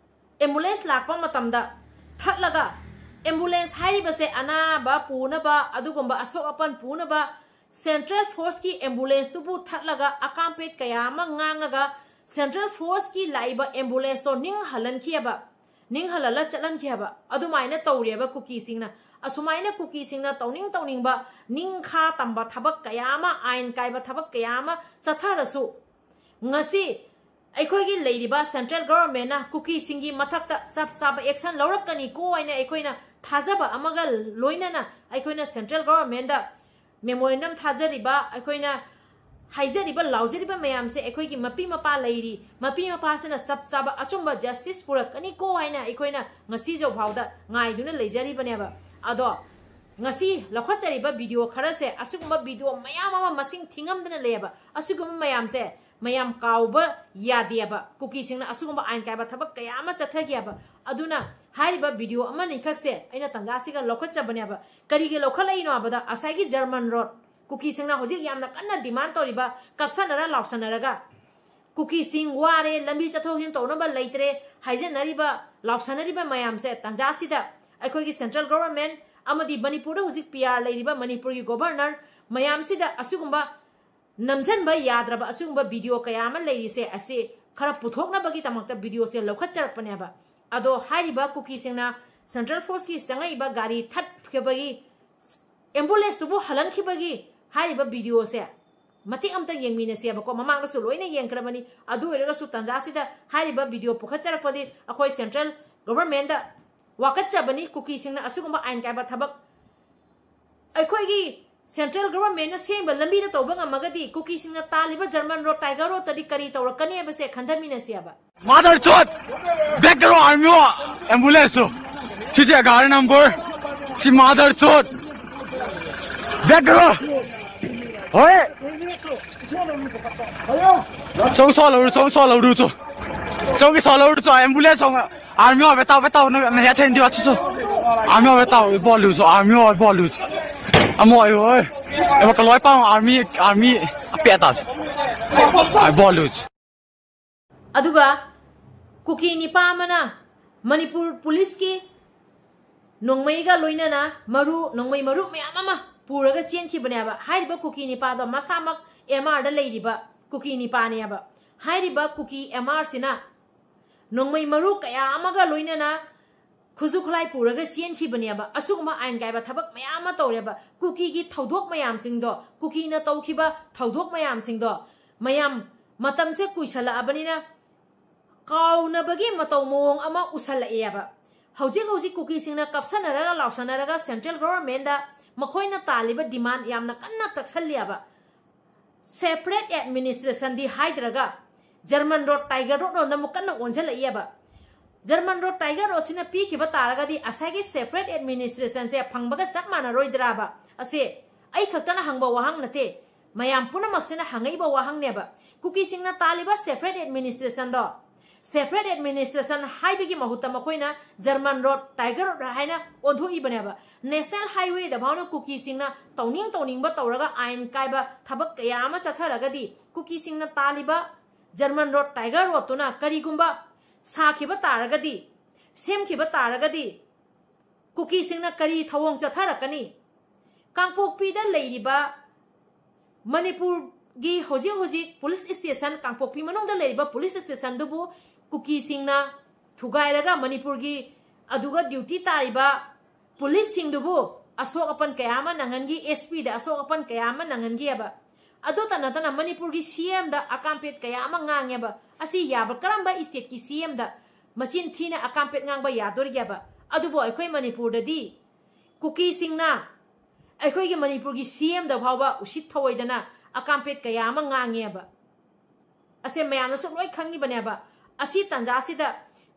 ambulance ꯂꯥꯛꯄ ꯃꯇꯝꯗ ꯊꯠꯂꯒ, ambulance ꯍꯥꯏꯔꯤꯕꯁꯦ ꯑꯅꯥꯕ ꯄꯨꯅꯕ, ꯑꯗꯨꯒꯨꯝꯕ ꯑꯁꯣꯛ ꯑꯄꯟ ꯄꯨꯅꯕ Central Forceꯀꯤ ambulanceꯇꯨꯕꯨ ꯊꯠꯂꯒ ꯑꯀꯥꯝꯄꯦꯠ ꯀꯌꯥ ꯑꯃ ꯉꯥꯡꯉꯒ Central Forceꯀꯤ ꯂꯥꯛꯏꯕ ambulanceꯇꯣ ꯅꯤꯡꯍꯜꯍꯟꯈꯤꯑꯕ, ꯅꯤꯡꯍꯜꯍꯜꯂ ꯆꯠꯍꯟꯈꯤꯑꯕ꯫ ꯑꯗꯨꯃꯥꯏꯅ ꯇꯧꯔꯦꯕ ꯀꯨꯀꯤꯁꯤꯡꯅ꯫ ꯑꯁꯨꯃꯥꯏꯅ ꯀꯨꯀꯤꯁꯤꯡꯅ ꯇꯧꯅꯤꯡ ꯇꯧꯅꯤꯡꯕ ꯅꯤꯡꯈꯥ ꯇꯝꯕ ꯊꯕꯛ ꯀꯌꯥ ꯑꯃ, ꯑꯥꯏꯟ ꯀꯥꯏꯕ ꯊꯕꯛ ꯀꯌꯥ ꯑꯃ ꯆꯠꯊꯔꯁꯨ, ꯉꯁꯤ ꯑꯩꯈꯣꯏꯒꯤ ꯂꯩꯔꯤꯕ Central Governmentꯅ ꯀꯨꯀꯤꯁꯤꯡꯒꯤ ꯃꯊꯛꯇ ꯆꯞ ꯆꯥꯕ action ꯂꯧꯔꯛꯀꯅꯤꯀꯣ ꯍꯥꯏꯅ ꯑꯩꯈꯣꯏꯅ ꯊꯥꯖꯕ ꯑꯃꯒ ꯂꯣꯏꯅꯅ ꯑꯩꯈꯣꯏꯅ Central Governmentꯗ memorandum ꯊꯥꯖꯔꯤꯕ, ꯑꯩꯈꯣꯏꯅ ꯍꯥꯏꯖꯔꯤꯕ, ꯂꯥꯎꯖꯔꯤꯕ ꯃꯌꯥꯝꯁꯦ ꯑꯩꯈꯣꯏꯒꯤ ꯃꯄꯤ ꯃꯄꯥ ꯂꯩꯔꯤ, ꯃꯄꯤ ꯃꯄꯥꯁꯤꯅ ꯆꯞ ꯆꯥꯕ ꯑꯆꯨꯝꯕ justice ꯄꯨꯔꯛꯀꯅꯤꯀꯣ ꯍꯥꯏꯅ ꯑꯩꯈꯣꯏꯅ ꯉꯁꯤꯖꯧ ꯐꯥꯎꯗ ꯉꯥꯏꯗꯨꯅ ꯂꯩꯖꯔꯤꯕꯅꯦꯕ꯫ ꯑꯗꯣ ꯉꯁꯤ ꯂꯧꯈꯠꯆꯔꯤꯕ video ꯈꯔꯁꯦ, ꯑꯁꯤꯒꯨꯝꯕ video ꯃꯌꯥꯝ ꯑꯃ ꯃꯁꯤꯡ ꯊꯤꯉꯝꯗꯅ ꯂꯩꯌꯦꯕ꯫ ꯑꯁꯤꯒꯨꯝꯕ ꯃꯌꯥꯝꯁꯦ ꯃꯌꯥꯝ ꯀꯥꯎꯕ ꯌꯥꯗꯦꯕ꯫ ꯀꯨꯀꯤꯁꯤꯡꯅ ꯑꯁꯤꯒꯨꯝꯕ ꯑꯥꯏꯟ ꯀꯥꯏꯕ ꯊꯕꯛ ꯀꯌꯥ ꯑꯃ ꯆꯠꯊꯈꯤꯑꯕ꯫ ꯑꯗꯨꯅ ꯍꯥꯏꯔꯤꯕ video ꯑꯃꯅꯤꯈꯛꯁꯦ ꯑꯩꯅ ꯇꯥꯟꯖꯥꯁꯤꯒ ꯂꯧꯈꯠꯆꯕꯅꯦꯕ꯫ ꯀꯔꯤꯒꯤ ꯂꯧꯈꯠꯂꯛꯏꯅꯣ ꯍꯥꯏꯕꯗ, ꯉꯁꯥꯏꯒꯤ German Road, ꯀꯨꯀꯤꯁꯤꯡꯅ ꯍꯧꯖꯤꯛ ꯌꯥꯝꯅ ꯀꯟꯅ demand ꯇꯧꯔꯤꯕ, ꯀꯞꯁꯟꯅꯔ ꯂꯥꯎꯁꯟꯅꯔꯒ, ꯀꯨꯀꯤꯁꯤꯡ ꯋꯥꯔꯦ, ꯂꯝꯕꯤ ꯆꯠꯊꯣꯛ ꯆꯠꯁꯤꯟ ꯇꯧꯅꯕ ꯂꯩꯇ꯭ꯔꯦ ꯍꯥꯏꯖꯅꯔꯤꯕ, ꯂꯥꯎꯁꯟꯅꯔꯤꯕ ꯃꯌꯥꯝꯁꯦ, ꯇꯥꯟꯖꯥꯁꯤꯗ ꯑꯩꯈꯣꯏꯒꯤ Central Government ꯑꯃꯗꯤ ꯃꯅꯤꯄꯨꯔꯗ ꯍꯧꯖꯤꯛ P R ꯂꯩꯔꯤꯕ ꯃꯅꯤꯄꯨꯔꯒꯤ Governor ꯃꯌꯥꯝꯁꯤꯗ ꯑꯁꯤꯒꯨꯝꯕ ꯅꯝꯁꯤꯟꯕ ꯌꯥꯗ꯭ꯔꯕ ꯑꯁꯤꯒꯨꯝꯕ video ꯀꯌꯥ ꯑꯃ ꯂꯩꯔꯤꯁꯦ ꯑꯁꯤ ꯈꯔ ꯄꯨꯊꯣꯛꯅꯕꯒꯤꯗꯃꯛꯇ videoꯁꯦ ꯂꯧꯈꯠꯆꯔꯛꯄꯅꯦꯕ꯫ ꯑꯗꯣ ꯍꯥꯏꯔꯤꯕ ꯀꯨꯀꯤꯁꯤꯡꯅ Central Forceꯀꯤ ꯆꯪꯉꯛꯏꯕ ꯒꯥꯔꯤ ꯊꯠꯈꯤꯕꯒꯤ, ambulanceꯇꯨꯕꯨ ꯍꯜꯍꯟꯈꯤꯕꯒꯤ ꯍꯥꯏꯔꯤꯕ videoꯁꯦ ꯃꯇꯦꯛ ꯑꯝꯇ ꯌꯦꯡꯃꯤꯟꯅꯁꯦꯕꯀꯣ꯫ ꯃꯃꯥꯡꯗꯁꯨ ꯂꯣꯏꯅ ꯌꯦꯡꯈ꯭ꯔꯕꯅꯤ꯫ ꯑꯗꯨ ꯑꯣꯏꯔꯒꯁꯨ ꯇꯥꯟꯖꯥꯁꯤꯗ ꯍꯥꯏꯔꯤꯕ video ꯄꯨꯈꯠꯆꯔꯛꯄꯗꯤ ꯑꯩꯈꯣꯏ Central Governmentꯇ ꯋꯥꯀꯠꯆꯕꯅꯤ꯫ ꯀꯨꯀꯤꯁꯤꯡꯅ ꯑꯁꯤꯒꯨꯝꯕ ꯑꯥꯏꯟ ꯀꯥꯏꯕ ꯊꯕꯛ, ꯑꯩꯈꯣꯏꯒꯤ Central Government ꯅ ꯁꯦꯝꯕ ꯂꯝꯕꯤꯗ ꯇꯧꯕ ꯉꯝꯃꯒꯗꯤ ꯀꯨꯀꯤꯁꯤꯡꯅ ꯇꯥꯜꯂꯤꯕ German Road, Tiger Road ꯇꯗꯤ ꯀꯔꯤ ꯇꯧꯔꯛꯀꯅꯤ ꯍꯥꯏꯕꯁꯦ ꯈꯟꯊꯃꯤꯟꯅꯁꯤ ꯍꯥꯏꯕ꯫ Mother ꯆꯣꯠ! Back ꯀꯔꯣ ꯑꯥꯔꯃꯤ ꯑꯦꯝꯕꯨꯂꯦꯟꯁꯁꯨ꯫ ꯁꯤꯁꯦ ꯒꯥꯔꯤ ꯅꯝꯕꯔ꯫ ꯁꯤ mother ꯆꯣꯠ! Back ꯀꯔꯣ! ꯍꯣꯏ! ꯆꯧ ꯁꯣ ꯂꯧꯔꯨ ꯆꯧ ꯁꯣ ꯂꯧꯔꯨ ꯆꯣ꯫ ꯆꯧꯒꯤ ꯁꯣ ꯂꯧꯔꯨ ꯆꯣ ꯑꯦꯝꯕꯨꯂꯦꯟꯁ ꯁꯣ꯫ ꯑꯥꯔꯃꯤ ꯑꯣꯏꯕ ꯇꯥꯎ ꯕꯦ ꯇꯥꯎ ꯅ ꯍꯦ ꯊꯦꯟꯗꯤ ꯋꯥ ꯆꯣ꯫ ꯑꯥꯔꯃꯤ ꯑꯣꯏꯕ ꯇꯥꯎ ꯏꯕꯣ ꯂꯨ ꯆꯣ ꯑꯥꯔꯃꯤ ꯑꯣꯏꯕ ꯂꯨ ꯆꯣ꯫ ꯑꯃꯣ ꯑꯣꯏ ꯍꯣꯏ꯫ ꯑꯦꯕ ꯀꯂꯣꯏ ꯄꯥꯎ ꯑꯥꯔꯃꯤ ꯑꯥꯔꯃꯤ ꯑꯄꯦ ꯇꯥꯁ꯫ ꯑꯥꯏ ꯕꯣ ꯂꯨ ꯆꯣ꯫ ꯑꯗꯨꯒ ꯀꯨꯀꯤ ꯅꯤꯄꯥ ꯑꯃꯅ ꯃꯅꯤꯄꯨꯔ ꯄꯨꯂꯤꯁꯀꯤ ꯅꯣꯡꯃꯩꯒ ꯂꯣꯏꯅꯅ ꯃꯔꯨ ꯅꯣꯡꯃꯩ ꯃꯔꯨ ꯃꯌꯥꯝ ꯑꯃ ꯄꯨꯔꯒ ꯆꯦꯟꯈꯤꯕꯅꯦꯕ꯫ ꯍꯥꯏꯔꯤꯕ ꯀꯨꯀꯤ ꯅꯤꯄꯥꯗꯣ ꯃꯁꯥꯃꯛ ꯑꯦꯝ ꯑꯥꯔꯗ ꯂꯩꯔꯤꯕ ꯀꯨꯀꯤ ꯅꯤꯄꯥꯅꯦꯕ꯫ ꯍꯥꯏꯔꯤꯕ ꯀꯨꯀꯤ ꯑꯦꯝ ꯑꯥꯔꯁꯤꯅ ꯅꯣꯡꯃꯩ ꯃꯔꯨ ꯀꯌꯥ ꯑꯃꯒ ꯂꯣꯏꯅꯅ ꯈꯨꯠꯁꯨ ꯈꯨꯠꯂꯥꯏ ꯄꯨꯔꯒ ꯆꯦꯟꯈꯤꯕꯅꯦꯕ꯫ ꯑꯁꯤꯒꯨꯝꯕ ꯑꯥꯏꯟ ꯀꯥꯏꯕ ꯊꯕꯛ ꯃꯌꯥꯝ ꯑꯃ ꯇꯧꯔꯦꯕ꯫ ꯀꯨꯀꯤꯒꯤ ꯊꯧꯗꯣꯛ ꯃꯌꯥꯝꯁꯤꯡꯗꯣ, ꯀꯨꯀꯤꯅ ꯇꯧꯈꯤꯕ ꯊꯧꯗꯣꯛ ꯃꯌꯥꯝꯁꯤꯡꯗꯣ ꯃꯌꯥꯝ ꯃꯇꯝꯁꯦ ꯀꯨꯏꯁꯜꯂꯛꯑꯕꯅꯤꯅ ꯀꯥꯎꯅꯕꯒꯤ ꯃꯇꯧ ꯃꯑꯣꯡ ꯑꯃ ꯎꯁꯜꯂꯛꯑꯦꯕ꯫ ꯍꯧꯖꯤꯛ ꯍꯧꯖꯤꯛ ꯀꯨꯀꯤꯁꯤꯡꯅ ꯀꯞꯁꯟꯅꯔꯒ ꯂꯥꯎꯁꯟꯅꯔꯒ central government ꯗ ꯃꯈꯣꯏꯅ ꯇꯥꯜꯂꯤꯕ demand ꯌꯥꯝꯅ ꯀꯟꯅ ꯇꯛꯁꯜꯂꯤꯑꯕ꯫ Separate administration ꯗꯤ ꯍꯥꯏꯗ꯭ꯔꯒ German Road, Tiger Road ꯔꯣꯝꯗ ꯑꯃꯨꯛ ꯀꯟꯅ ꯑꯣꯟꯁꯤꯜꯂꯛꯏꯑꯕ꯫ German Road, Tiger Road ꯁꯤꯅ ꯄꯤꯈꯤꯕ ꯇꯥꯔꯒꯗꯤ ꯉꯁꯥꯏꯒꯤ separate administration ꯁꯦ ꯐꯪꯕꯒ ꯆꯞ ꯃꯥꯟꯅꯔꯣꯏꯗ꯭ꯔꯥꯕ? ꯑꯁꯦ ꯑꯩ ꯈꯛꯇꯅ ꯍꯪꯕ ꯋꯥꯍꯪ ꯅꯠꯇꯦ, ꯃꯌꯥꯝ ꯄꯨꯝꯅꯃꯛꯁꯤꯅ ꯍꯪꯉꯛꯏꯕ ꯋꯥꯍꯪꯅꯦꯕ꯫ ꯀꯨꯀꯤꯁꯤꯡꯅ ꯇꯥꯜꯂꯤꯕ separate administration ꯗꯣ, separate administration ꯍꯥꯏꯕꯒꯤ ꯃꯍꯨꯠꯇ ꯃꯈꯣꯏꯅ German Road, Tiger Road ꯍꯥꯏꯅ ꯑꯣꯟꯊꯣꯛꯏꯕꯅꯦꯕ꯫ National Highway ꯗ ꯐꯥꯎꯅ ꯀꯨꯀꯤꯁꯤꯡꯅ ꯇꯧꯅꯤꯡ ꯇꯧꯅꯤꯡꯕ ꯇꯧꯔꯒ ꯑꯥꯏꯟ ꯀꯥꯏꯕ ꯊꯕꯛ ꯀꯌꯥ ꯑꯃ ꯆꯠꯊꯔꯒꯗꯤ ꯀꯨꯀꯤꯁꯤꯡꯅ ꯇꯥꯜꯂꯤꯕ German Road, Tiger Road ꯇꯨꯅ ꯀꯔꯤꯒꯨꯝꯕ ꯁꯥꯈꯤꯕ ꯇꯥꯔꯒꯗꯤ, ꯁꯦꯝꯈꯤꯕ ꯇꯥꯔꯒꯗꯤ ꯀꯨꯀꯤꯁꯤꯡꯅ ꯀꯔꯤ ꯊꯧꯑꯣꯡ ꯆꯠꯊꯔꯛꯀꯅꯤ? ꯀꯥꯡꯄꯣꯛꯄꯤꯗ ꯂꯩꯔꯤꯕ ꯃꯅꯤꯄꯨꯔꯒꯤ ꯍꯧꯖꯤꯛ ꯍꯧꯖꯤꯛ ꯄꯨꯂꯤꯁ ꯁ꯭ꯇꯦꯁꯟ, ꯀꯥꯡꯄꯣꯛꯄꯤ ꯃꯅꯨꯡꯗ ꯂꯩꯔꯤꯕ ꯄꯨꯂꯤꯁ ꯁ꯭ꯇꯦꯁꯟꯗꯨꯕꯨ ꯀꯨꯀꯤꯁꯤꯡꯅ ꯊꯨꯒꯥꯏꯔꯒ ꯃꯅꯤꯄꯨꯔꯒꯤ ꯑꯗꯨꯒ ꯗ꯭ꯌꯨꯇꯤ ꯇꯥꯔꯤꯕ ꯄꯨꯂꯤꯁꯁꯤꯡꯗꯨꯕꯨ ꯑꯁꯣꯛ ꯑꯄꯟ ꯀꯌꯥ ꯑꯃ ꯅꯪꯍꯟꯈꯤ, ꯑꯦꯁ ꯄꯤꯗ ꯑꯁꯣꯛ ꯑꯄꯟ ꯀꯌꯥ ꯑꯃ ꯅꯪꯍꯟꯈꯤꯑꯕ꯫ ꯑꯗꯨꯇ ꯅꯠꯇꯅ ꯃꯅꯤꯄꯨꯔꯒꯤ ꯁꯤ ꯑꯦꯝꯗ ꯑꯀꯥꯝꯄꯦꯠ ꯀꯌꯥ ꯑꯃ ꯉꯥꯡꯉꯦꯕ꯫ ꯑꯁꯤ ꯌꯥꯕ? ꯀꯔꯝꯕ ꯁ꯭ꯇꯦꯠꯀꯤ ꯁꯤ ꯑꯦꯝꯗ ꯃꯆꯤꯟ ꯊꯤꯅ ꯑꯀꯥꯝꯄꯦꯠ ꯉꯥꯡꯕ ꯌꯥꯗꯣꯔꯤꯒꯦꯕ? ꯑꯗꯨꯕꯨ ꯑꯩꯈꯣꯏ ꯃꯅꯤꯄꯨꯔꯗꯗꯤ ꯀꯨꯀꯤꯁꯤꯡꯅ ꯑꯩꯈꯣꯏꯒꯤ ꯃꯅꯤꯄꯨꯔꯒꯤ ꯁꯤ ꯑꯦꯝꯗ ꯐꯥꯎꯕ ꯎꯁꯤꯠ ꯊꯑꯣꯏꯗꯅ ꯑꯀꯥꯝꯄꯦꯠ ꯀꯌꯥ ꯑꯃ ꯉꯥꯡꯉꯦꯕ꯫ ꯑꯁꯦ ꯃꯌꯥꯝꯅꯁꯨ ꯂꯣꯏ ꯈꯪꯉꯤꯕꯅꯦꯕ꯫ ꯑꯁꯤ ꯇꯥꯟꯖꯥꯁꯤꯗ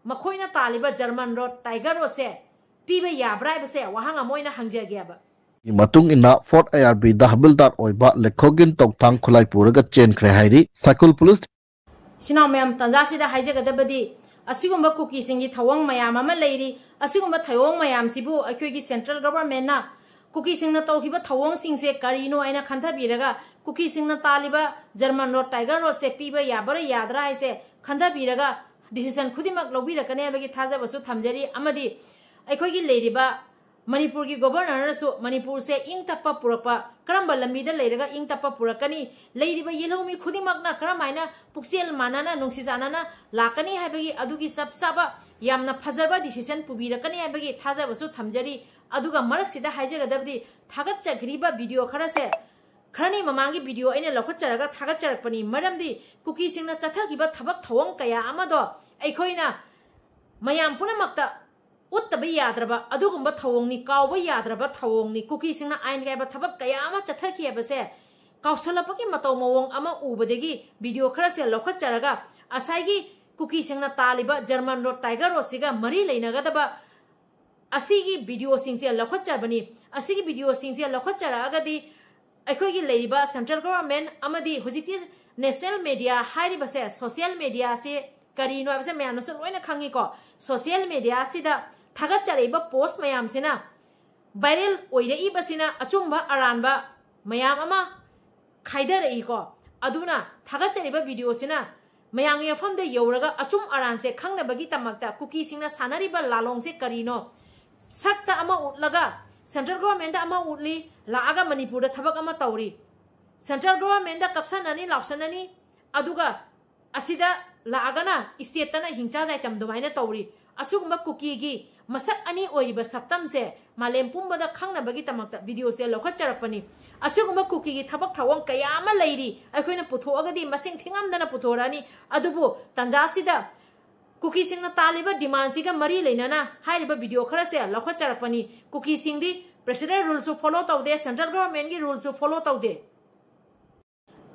ꯃꯈꯣꯏꯅ ꯇꯥꯜꯂꯤꯕ ꯖꯔꯃꯟ ꯔꯣꯗ, ꯇꯥꯏꯒꯔ ꯔꯣꯗꯁꯦ ꯄꯤꯕ ꯌꯥꯕ꯭ꯔꯥ ꯍꯥꯏꯕꯁꯦ ꯋꯥꯍꯪ ꯑꯃ ꯑꯣꯏꯅ ꯍꯪꯖꯒꯦꯕ꯫ ꯃꯇꯨꯡ ꯏꯟꯅ ꯐꯣꯔꯠ ꯑꯥꯏ ꯑꯥꯔ ꯕꯤꯗ ꯍꯕꯤꯜꯗꯥꯔ ꯑꯣꯏꯕ ꯂꯦꯈꯣꯒꯤꯟ ꯇꯣꯡꯊꯥꯡ ꯈꯨꯠꯂꯥꯏ ꯄꯨꯔꯒ ꯆꯦꯟꯈ꯭ꯔꯦ ꯍꯥꯏꯔꯤ ꯁꯥꯏꯈꯨꯜ ꯄꯨꯂꯤꯁ ꯏꯆꯤꯟ ꯏꯅꯥꯎ ꯃꯌꯥꯝ, ꯇꯥꯟꯖꯥꯁꯤꯗ ꯍꯥꯏꯖꯒꯗꯕꯗꯤ, ꯑꯁꯤꯒꯨꯝꯕ ꯀꯨꯀꯤꯁꯤꯡꯒꯤ ꯊꯧꯑꯣꯡ ꯃꯌꯥꯝ ꯑꯃ ꯂꯩꯔꯤ꯫ ꯑꯁꯤꯒꯨꯝꯕ ꯊꯧꯑꯣꯡ ꯃꯌꯥꯝꯁꯤꯕꯨ ꯑꯩꯈꯣꯏꯒꯤ ꯁꯦꯟꯇ꯭ꯔꯦꯜ ꯒꯣꯚꯔꯟꯃꯦꯟꯠꯅ ꯀꯨꯀꯤꯁꯤꯡꯅ ꯇꯧꯈꯤꯕ ꯊꯧꯑꯣꯡꯁꯤꯡꯁꯦ ꯀꯔꯤꯅꯣ ꯍꯥꯏꯅ ꯈꯟꯊꯕꯤꯔꯒ, ꯀꯨꯀꯤꯁꯤꯡꯅ ꯇꯥꯜꯂꯤꯕ ꯖꯔꯃꯟ ꯔꯣꯗ, ꯇꯥꯏꯒꯔ ꯔꯣꯗꯁꯦ ꯄꯤꯕ ꯌꯥꯕ꯭ꯔꯥ ꯌꯥꯗ꯭ꯔꯥ ꯍꯥꯏꯁꯦ ꯈꯟꯊꯕꯤꯔꯒ decision ꯈꯨꯗꯤꯡꯃꯛ ꯂꯧꯕꯤꯔꯛꯀꯅꯤ ꯍꯥꯏꯕꯒꯤ ꯊꯥꯖꯕꯁꯨ ꯊꯝꯖꯔꯤ꯫ ꯑꯃꯗꯤ ꯑꯩꯈꯣꯏꯒꯤ ꯂꯩꯔꯤꯕ ꯃꯅꯤꯄꯨꯔꯒꯤ ꯒꯣꯚꯔꯅꯔꯅꯁꯨ ꯃꯅꯤꯄꯨꯔꯁꯦ ꯏꯪ ꯇꯞꯄ ꯄꯨꯔꯛꯄ, ꯀꯔꯝꯕ ꯂꯝꯕꯤꯗ ꯂꯩꯔꯒ ꯏꯪ ꯇꯞꯄ ꯄꯨꯔꯛꯀꯅꯤ, ꯂꯩꯔꯤꯕ ꯌꯦꯜꯍꯧꯃꯤ ꯈꯨꯗꯤꯡꯃꯛꯅ ꯀꯔꯝꯍꯥꯏꯅ ꯄꯨꯛꯆꯦꯜ ꯃꯥꯟꯅꯅ, ꯅꯨꯡꯁꯤ ꯆꯥꯟꯅꯅ ꯂꯥꯛꯀꯅꯤ ꯍꯥꯏꯕꯒꯤ ꯑꯗꯨꯒꯤ ꯆꯞ ꯆꯥꯕ ꯌꯥꯝꯅ ꯐꯖꯕ decision ꯄꯨꯕꯤꯔꯛꯀꯅꯤ ꯍꯥꯏꯕꯒꯤ ꯊꯥꯖꯕꯁꯨ ꯊꯝꯖꯔꯤ꯫ ꯑꯗꯨꯒ ꯃꯔꯛꯁꯤꯗ ꯍꯥꯏꯖꯒꯗꯕꯗꯤ, ꯊꯥꯒꯠꯆꯈ꯭ꯔꯤꯕ video ꯈꯔꯁꯦ, ꯈꯔꯅꯤ ꯃꯃꯥꯡꯒꯤ video ꯑꯩꯅ ꯂꯧꯈꯠꯆꯔꯒ ꯊꯥꯒꯠꯆꯔꯛꯄꯅꯤ꯫ ꯃꯔꯝꯗꯤ ꯀꯨꯀꯤꯁꯤꯡꯅ ꯆꯠꯊꯈꯤꯕ ꯊꯕꯛ ꯊꯧꯑꯣꯡ ꯀꯌꯥ ꯑꯃꯗꯣ ꯑꯩꯈꯣꯏꯅ ꯃꯌꯥꯝ ꯄꯨꯝꯅꯃꯛꯇ ꯎꯠꯇꯕ ꯌꯥꯗ꯭ꯔꯕ ꯑꯗꯨꯒꯨꯝꯕ ꯊꯧꯑꯣꯡꯅꯤ, ꯀꯥꯎꯕ ꯌꯥꯗ꯭ꯔꯕ ꯊꯧꯑꯣꯡꯅꯤ꯫ ꯀꯨꯀꯤꯁꯤꯡꯅ ꯑꯥꯏꯟ ꯀꯥꯏꯕ ꯊꯕꯛ ꯀꯌꯥ ꯑꯃ ꯆꯠꯊꯈꯤ ꯍꯥꯏꯕꯁꯦ ꯀꯥꯎꯁꯜꯂꯛꯄꯒꯤ ꯃꯇꯧ ꯃꯑꯣꯡ ꯑꯃ ꯎꯕꯗꯒꯤ video ꯈꯔꯁꯦ ꯂꯧꯈꯠꯆꯔꯒ ꯉꯁꯥꯏꯒꯤ ꯀꯨꯀꯤꯁꯤꯡꯅ ꯇꯥꯜꯂꯤꯕ ꯖꯔꯃꯟ ꯔꯣꯗ, ꯇꯥꯏꯒꯔ ꯔꯣꯗꯁꯤꯒ ꯃꯔꯤ ꯂꯩꯅꯒꯗꯕ ꯑꯁꯤꯒꯤ videoꯁꯤꯡꯁꯦ ꯂꯧꯈꯠꯆꯕꯅꯤ꯫ ꯑꯁꯤꯒꯤ videoꯁꯤꯡꯁꯦ ꯂꯧꯈꯠꯆꯔꯛꯑꯒꯗꯤ ꯑꯩꯈꯣꯏꯒꯤ ꯂꯩꯔꯤꯕ ꯁꯦꯟꯇ꯭ꯔꯦꯜ ꯒꯣꯚꯔꯟꯃꯦꯟꯠ ꯑꯃꯗꯤ ꯍꯧꯖꯤꯛꯇꯤ ꯅꯦꯁꯅꯦꯜ ꯃꯦꯗꯤꯌꯥ ꯍꯥꯏꯔꯤꯕꯁꯦ, ꯁꯣꯁꯤꯌꯦꯜ ꯃꯦꯗꯤꯌꯥꯁꯦ ꯀꯔꯤꯅꯣ ꯍꯥꯏꯕꯁꯦ ꯃꯌꯥꯝꯅꯁꯨ ꯂꯣꯏꯅ ꯈꯪꯉꯤꯀꯣ꯫ ꯁꯣꯁꯤꯌꯦꯜ ꯃꯦꯗꯤꯌꯥꯁꯤꯗ ꯊꯥꯒꯠꯆꯔꯛꯏꯕ ꯄꯣꯁ ꯃꯌꯥꯝꯁꯤꯅ ꯚꯥꯏꯔꯦꯜ ꯑꯣꯏꯔꯛꯏꯕꯁꯤꯅ ꯑꯆꯨꯝꯕ ꯑꯔꯥꯟꯕ ꯃꯌꯥꯝ ꯑꯃ ꯈꯥꯏꯗꯔꯛꯏꯀꯣ꯫ ꯑꯗꯨꯅ ꯊꯥꯒꯠꯆꯔꯤꯕ videoꯁꯤꯅ ꯃꯌꯥꯝꯒꯤ ꯃꯐꯝꯗ ꯌꯧꯔꯒ ꯑꯆꯨꯝ ꯑꯔꯥꯟꯁꯦ ꯈꯪꯅꯕꯒꯤꯗꯃꯛꯇ ꯀꯨꯀꯤꯁꯤꯡꯅ ꯁꯥꯟꯅꯔꯤꯕ ꯂꯥꯂꯣꯡꯁꯦ ꯀꯔꯤꯅꯣ, ꯁꯛꯇ ꯑꯃ ꯎꯠꯂꯒ ꯁꯦꯟꯇ꯭ꯔꯦꯜ ꯒꯣꯚꯔꯟꯃꯦꯟꯠꯇ ꯑꯃ ꯎꯠꯂꯤ, ꯂꯥꯛꯑꯒ ꯃꯅꯤꯄꯨꯔꯗ ꯊꯕꯛ ꯑꯃ ꯇꯧꯔꯤ꯫ ꯁꯦꯟꯇ꯭ꯔꯦꯜ ꯒꯣꯚꯔꯟꯃꯦꯟꯠꯇ ꯀꯞꯁꯟꯅꯅꯤ, ꯂꯥꯎꯁꯟꯅꯅꯤ, ꯑꯗꯨꯒ ꯑꯁꯤꯗ ꯂꯥꯛꯑꯒꯅ ꯁ꯭ꯇꯦꯠꯇꯅ ꯍꯤꯡꯆꯥ ꯖꯥꯏꯇꯝ ꯑꯗꯨꯃꯥꯏꯅ ꯇꯧꯔꯤ꯫ ꯑꯁꯤꯒꯨꯝꯕ ꯀꯨꯀꯤꯒꯤ ꯃꯁꯛ ꯑꯅꯤ ꯑꯣꯏꯔꯤꯕ ꯁꯛꯇꯝꯁꯦ ꯃꯥꯂꯦꯝ ꯄꯨꯝꯕꯗ ꯈꯪꯅꯕꯒꯤꯗꯃꯛꯇ videoꯁꯦ ꯂꯧꯈꯠꯆꯔꯛꯄꯅꯤ꯫ ꯑꯁꯤꯒꯨꯝꯕ ꯀꯨꯀꯤꯒꯤ ꯊꯕꯛ ꯊꯧꯑꯣꯡ ꯀꯌꯥ ꯑꯃ ꯂꯩꯔꯤ, ꯑꯩꯈꯣꯏꯅ ꯄꯨꯊꯣꯛꯑꯒꯗꯤ ꯃꯁꯤꯡ ꯊꯤꯉꯝꯗꯅ ꯄꯨꯊꯣꯔꯛꯑꯅꯤ꯫ ꯑꯗꯨꯕꯨ ꯇꯥꯟꯖꯥꯁꯤꯗ ꯀꯨꯀꯤꯁꯤꯡꯅ ꯇꯥꯜꯂꯤꯕ demandꯁꯤꯒ ꯃꯔꯤ ꯂꯩꯅꯅ ꯍꯥꯏꯔꯤꯕ video ꯈꯔꯁꯦ ꯂꯧꯈꯠꯆꯔꯛꯄꯅꯤ꯫ ꯀꯨꯀꯤꯁꯤꯡꯗꯤ President ruleꯁꯨ follow ꯇꯧꯗꯦ, central governmentꯀꯤ ruleꯁꯨ follow ꯇꯧꯗꯦ꯫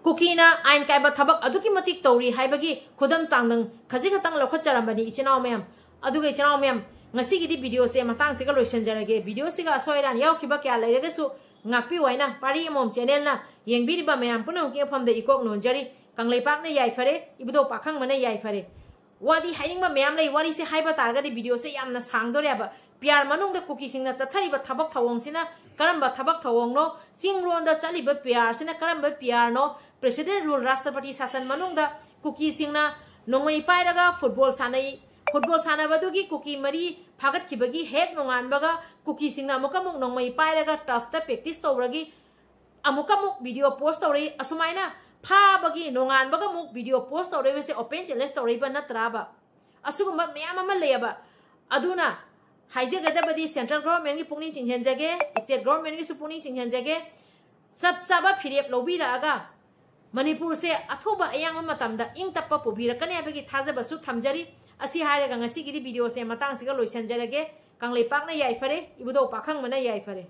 ꯀꯨꯀꯤꯅ ꯑꯥꯏꯟ ꯀꯥꯏꯕ ꯊꯕꯛ ꯑꯗꯨꯛꯀꯤ ꯃꯇꯤꯛ ꯇꯧꯔꯤ ꯍꯥꯏꯕꯒꯤ ꯈꯨꯗꯝ ꯆꯥꯡꯗꯝ ꯈꯖꯤꯛ ꯈꯛꯇꯪ ꯂꯧꯈꯠꯆꯔꯝꯕꯅꯤ ꯏꯆꯤꯟ ꯏꯅꯥꯎ ꯃꯌꯥꯝ꯫ ꯑꯗꯨꯒ ꯏꯆꯤꯟ ꯏꯅꯥꯎ ꯃꯌꯥꯝ, ꯉꯁꯤꯒꯤꯗꯤ videoꯁꯦ ꯃꯇꯥꯡꯁꯤꯒ ꯂꯣꯏꯁꯤꯟꯖꯔꯒꯦ꯫ Videoꯁꯤꯒ ꯑꯁꯣꯏ ꯑꯔꯥꯟ ꯌꯥꯎꯈꯤꯕ ꯀꯌꯥ ꯂꯩꯔꯒꯁꯨ ꯉꯥꯛꯄꯤꯌꯨ ꯍꯥꯏꯅ ꯄꯥꯔꯤ ꯑꯃꯃꯝ channelꯅ ꯌꯦꯡꯕꯤꯔꯤꯕ ꯃꯌꯥꯝ ꯄꯨꯝꯅꯃꯛꯀꯤ ꯃꯐꯝꯗ ꯏꯀꯣꯛ ꯅꯣꯟꯖꯔꯤ꯫ ꯀꯪꯂꯩꯄꯥꯛꯅ ꯌꯥꯏꯐꯔꯦ, ꯏꯕꯨꯙꯧ ꯄꯥꯈꯪꯕꯅ ꯌꯥꯏꯐꯔꯦ꯫ ꯋꯥꯗꯤ ꯍꯥꯏꯅꯤꯡꯕ ꯃꯌꯥꯝ ꯂꯩ, ꯋꯥꯔꯤꯁꯦ ꯍꯥꯏꯕ ꯇꯥꯔꯒꯗꯤ videoꯁꯦ ꯌꯥꯝꯅ ꯁꯥꯡꯗꯣꯔꯦꯕ꯫ ꯄꯤꯌꯥꯔ ꯃꯅꯨꯡꯗ ꯀꯨꯀꯤꯁꯤꯡꯅ ꯆꯠꯊꯔꯤꯕ ꯊꯕꯛ ꯊꯧꯑꯣꯡꯁꯤꯅ ꯀꯔꯝꯕ ꯊꯕꯛ ꯊꯧꯑꯣꯡꯅꯣ? ꯆꯤꯡꯂꯣꯟꯗ ꯆꯠꯂꯤꯕ ꯄꯤꯌꯥꯔꯁꯤꯅ ꯀꯔꯝꯕ ꯄꯤꯌꯥꯔꯅꯣ? President rule, ꯔꯥꯁꯇ꯭ꯔꯄꯇꯤ ꯁꯥꯁꯟ ꯃꯅꯨꯡꯗ ꯀꯨꯀꯤꯁꯤꯡꯅ ꯅꯣꯡꯃꯩ ꯄꯥꯏꯔꯒ ꯐꯨꯠꯕꯣꯜ ꯁꯥꯟꯅꯩ꯫ ꯐꯨꯠꯕꯣꯜ ꯁꯥꯟꯅꯕꯗꯨꯒꯤ ꯀꯨꯀꯤ ꯃꯔꯤ ꯐꯥꯒꯠꯈꯤꯕꯒꯤ ꯍꯦꯛ ꯅꯣꯡꯉꯥꯟꯕꯒ ꯀꯨꯀꯤꯁꯤꯡꯅ ꯑꯃꯨꯛꯀ ꯑꯃꯨꯛ ꯅꯣꯡꯃꯩ ꯄꯥꯏꯔꯒ turfꯇ practice ꯇꯧꯔꯒꯤ ꯑꯃꯨꯛꯀ ꯑꯃꯨꯛ video post ꯇꯧꯔꯛꯏ꯫ ꯑꯁꯨꯃꯥꯏꯅ ꯐꯥꯕꯒꯤ ꯅꯣꯡꯉꯥꯟꯕꯒ ꯑꯃꯨꯛ video post ꯇꯧꯔꯛꯏꯕꯁꯦ open challenge ꯇꯧꯔꯛꯏꯕ ꯅꯠꯇ꯭ꯔꯥꯕ? ꯑꯁꯤꯒꯨꯝꯕ ꯃꯌꯥꯝ ꯑꯃ ꯂꯩꯌꯦꯕ꯫ ꯑꯗꯨꯅ ꯍꯥꯏꯖꯒꯗꯕꯗꯤ central governmentꯀꯤ ꯄꯨꯛꯅꯤꯡ ꯆꯤꯡꯁꯤꯟꯖꯒꯦ, state governmentꯀꯤꯁꯨ ꯄꯨꯛꯅꯤꯡ ꯆꯤꯡꯁꯤꯟꯖꯒꯦ꯫ ꯆꯞ ꯆꯥꯕ ꯐꯤꯔꯦꯞ ꯂꯧꯕꯤꯔꯛꯑꯒ ꯃꯅꯤꯄꯨꯔꯁꯦ ꯑꯊꯨꯕ ꯑꯌꯥꯡꯕ ꯃꯇꯝꯗ ꯏꯪ ꯇꯞꯄ ꯄꯨꯕꯤꯔꯛꯀꯅꯤ ꯍꯥꯏꯕꯒꯤ ꯊꯥꯖꯕꯁꯨ ꯊꯝꯖꯔꯤ꯫ ꯑꯁꯤ ꯍꯥꯏꯔꯒ ꯉꯁꯤꯒꯤꯗꯤ videoꯁꯦ ꯃꯇꯥꯡꯁꯤꯒ ꯂꯣꯏꯁꯤꯟꯖꯔꯒꯦ꯫ ꯀꯪꯂꯩꯄꯥꯛꯅ ꯌꯥꯏꯐꯔꯦ, ꯏꯕꯨꯙꯧ ꯄꯥꯈꯪꯕꯅ ꯌꯥꯏꯐꯔꯦ꯫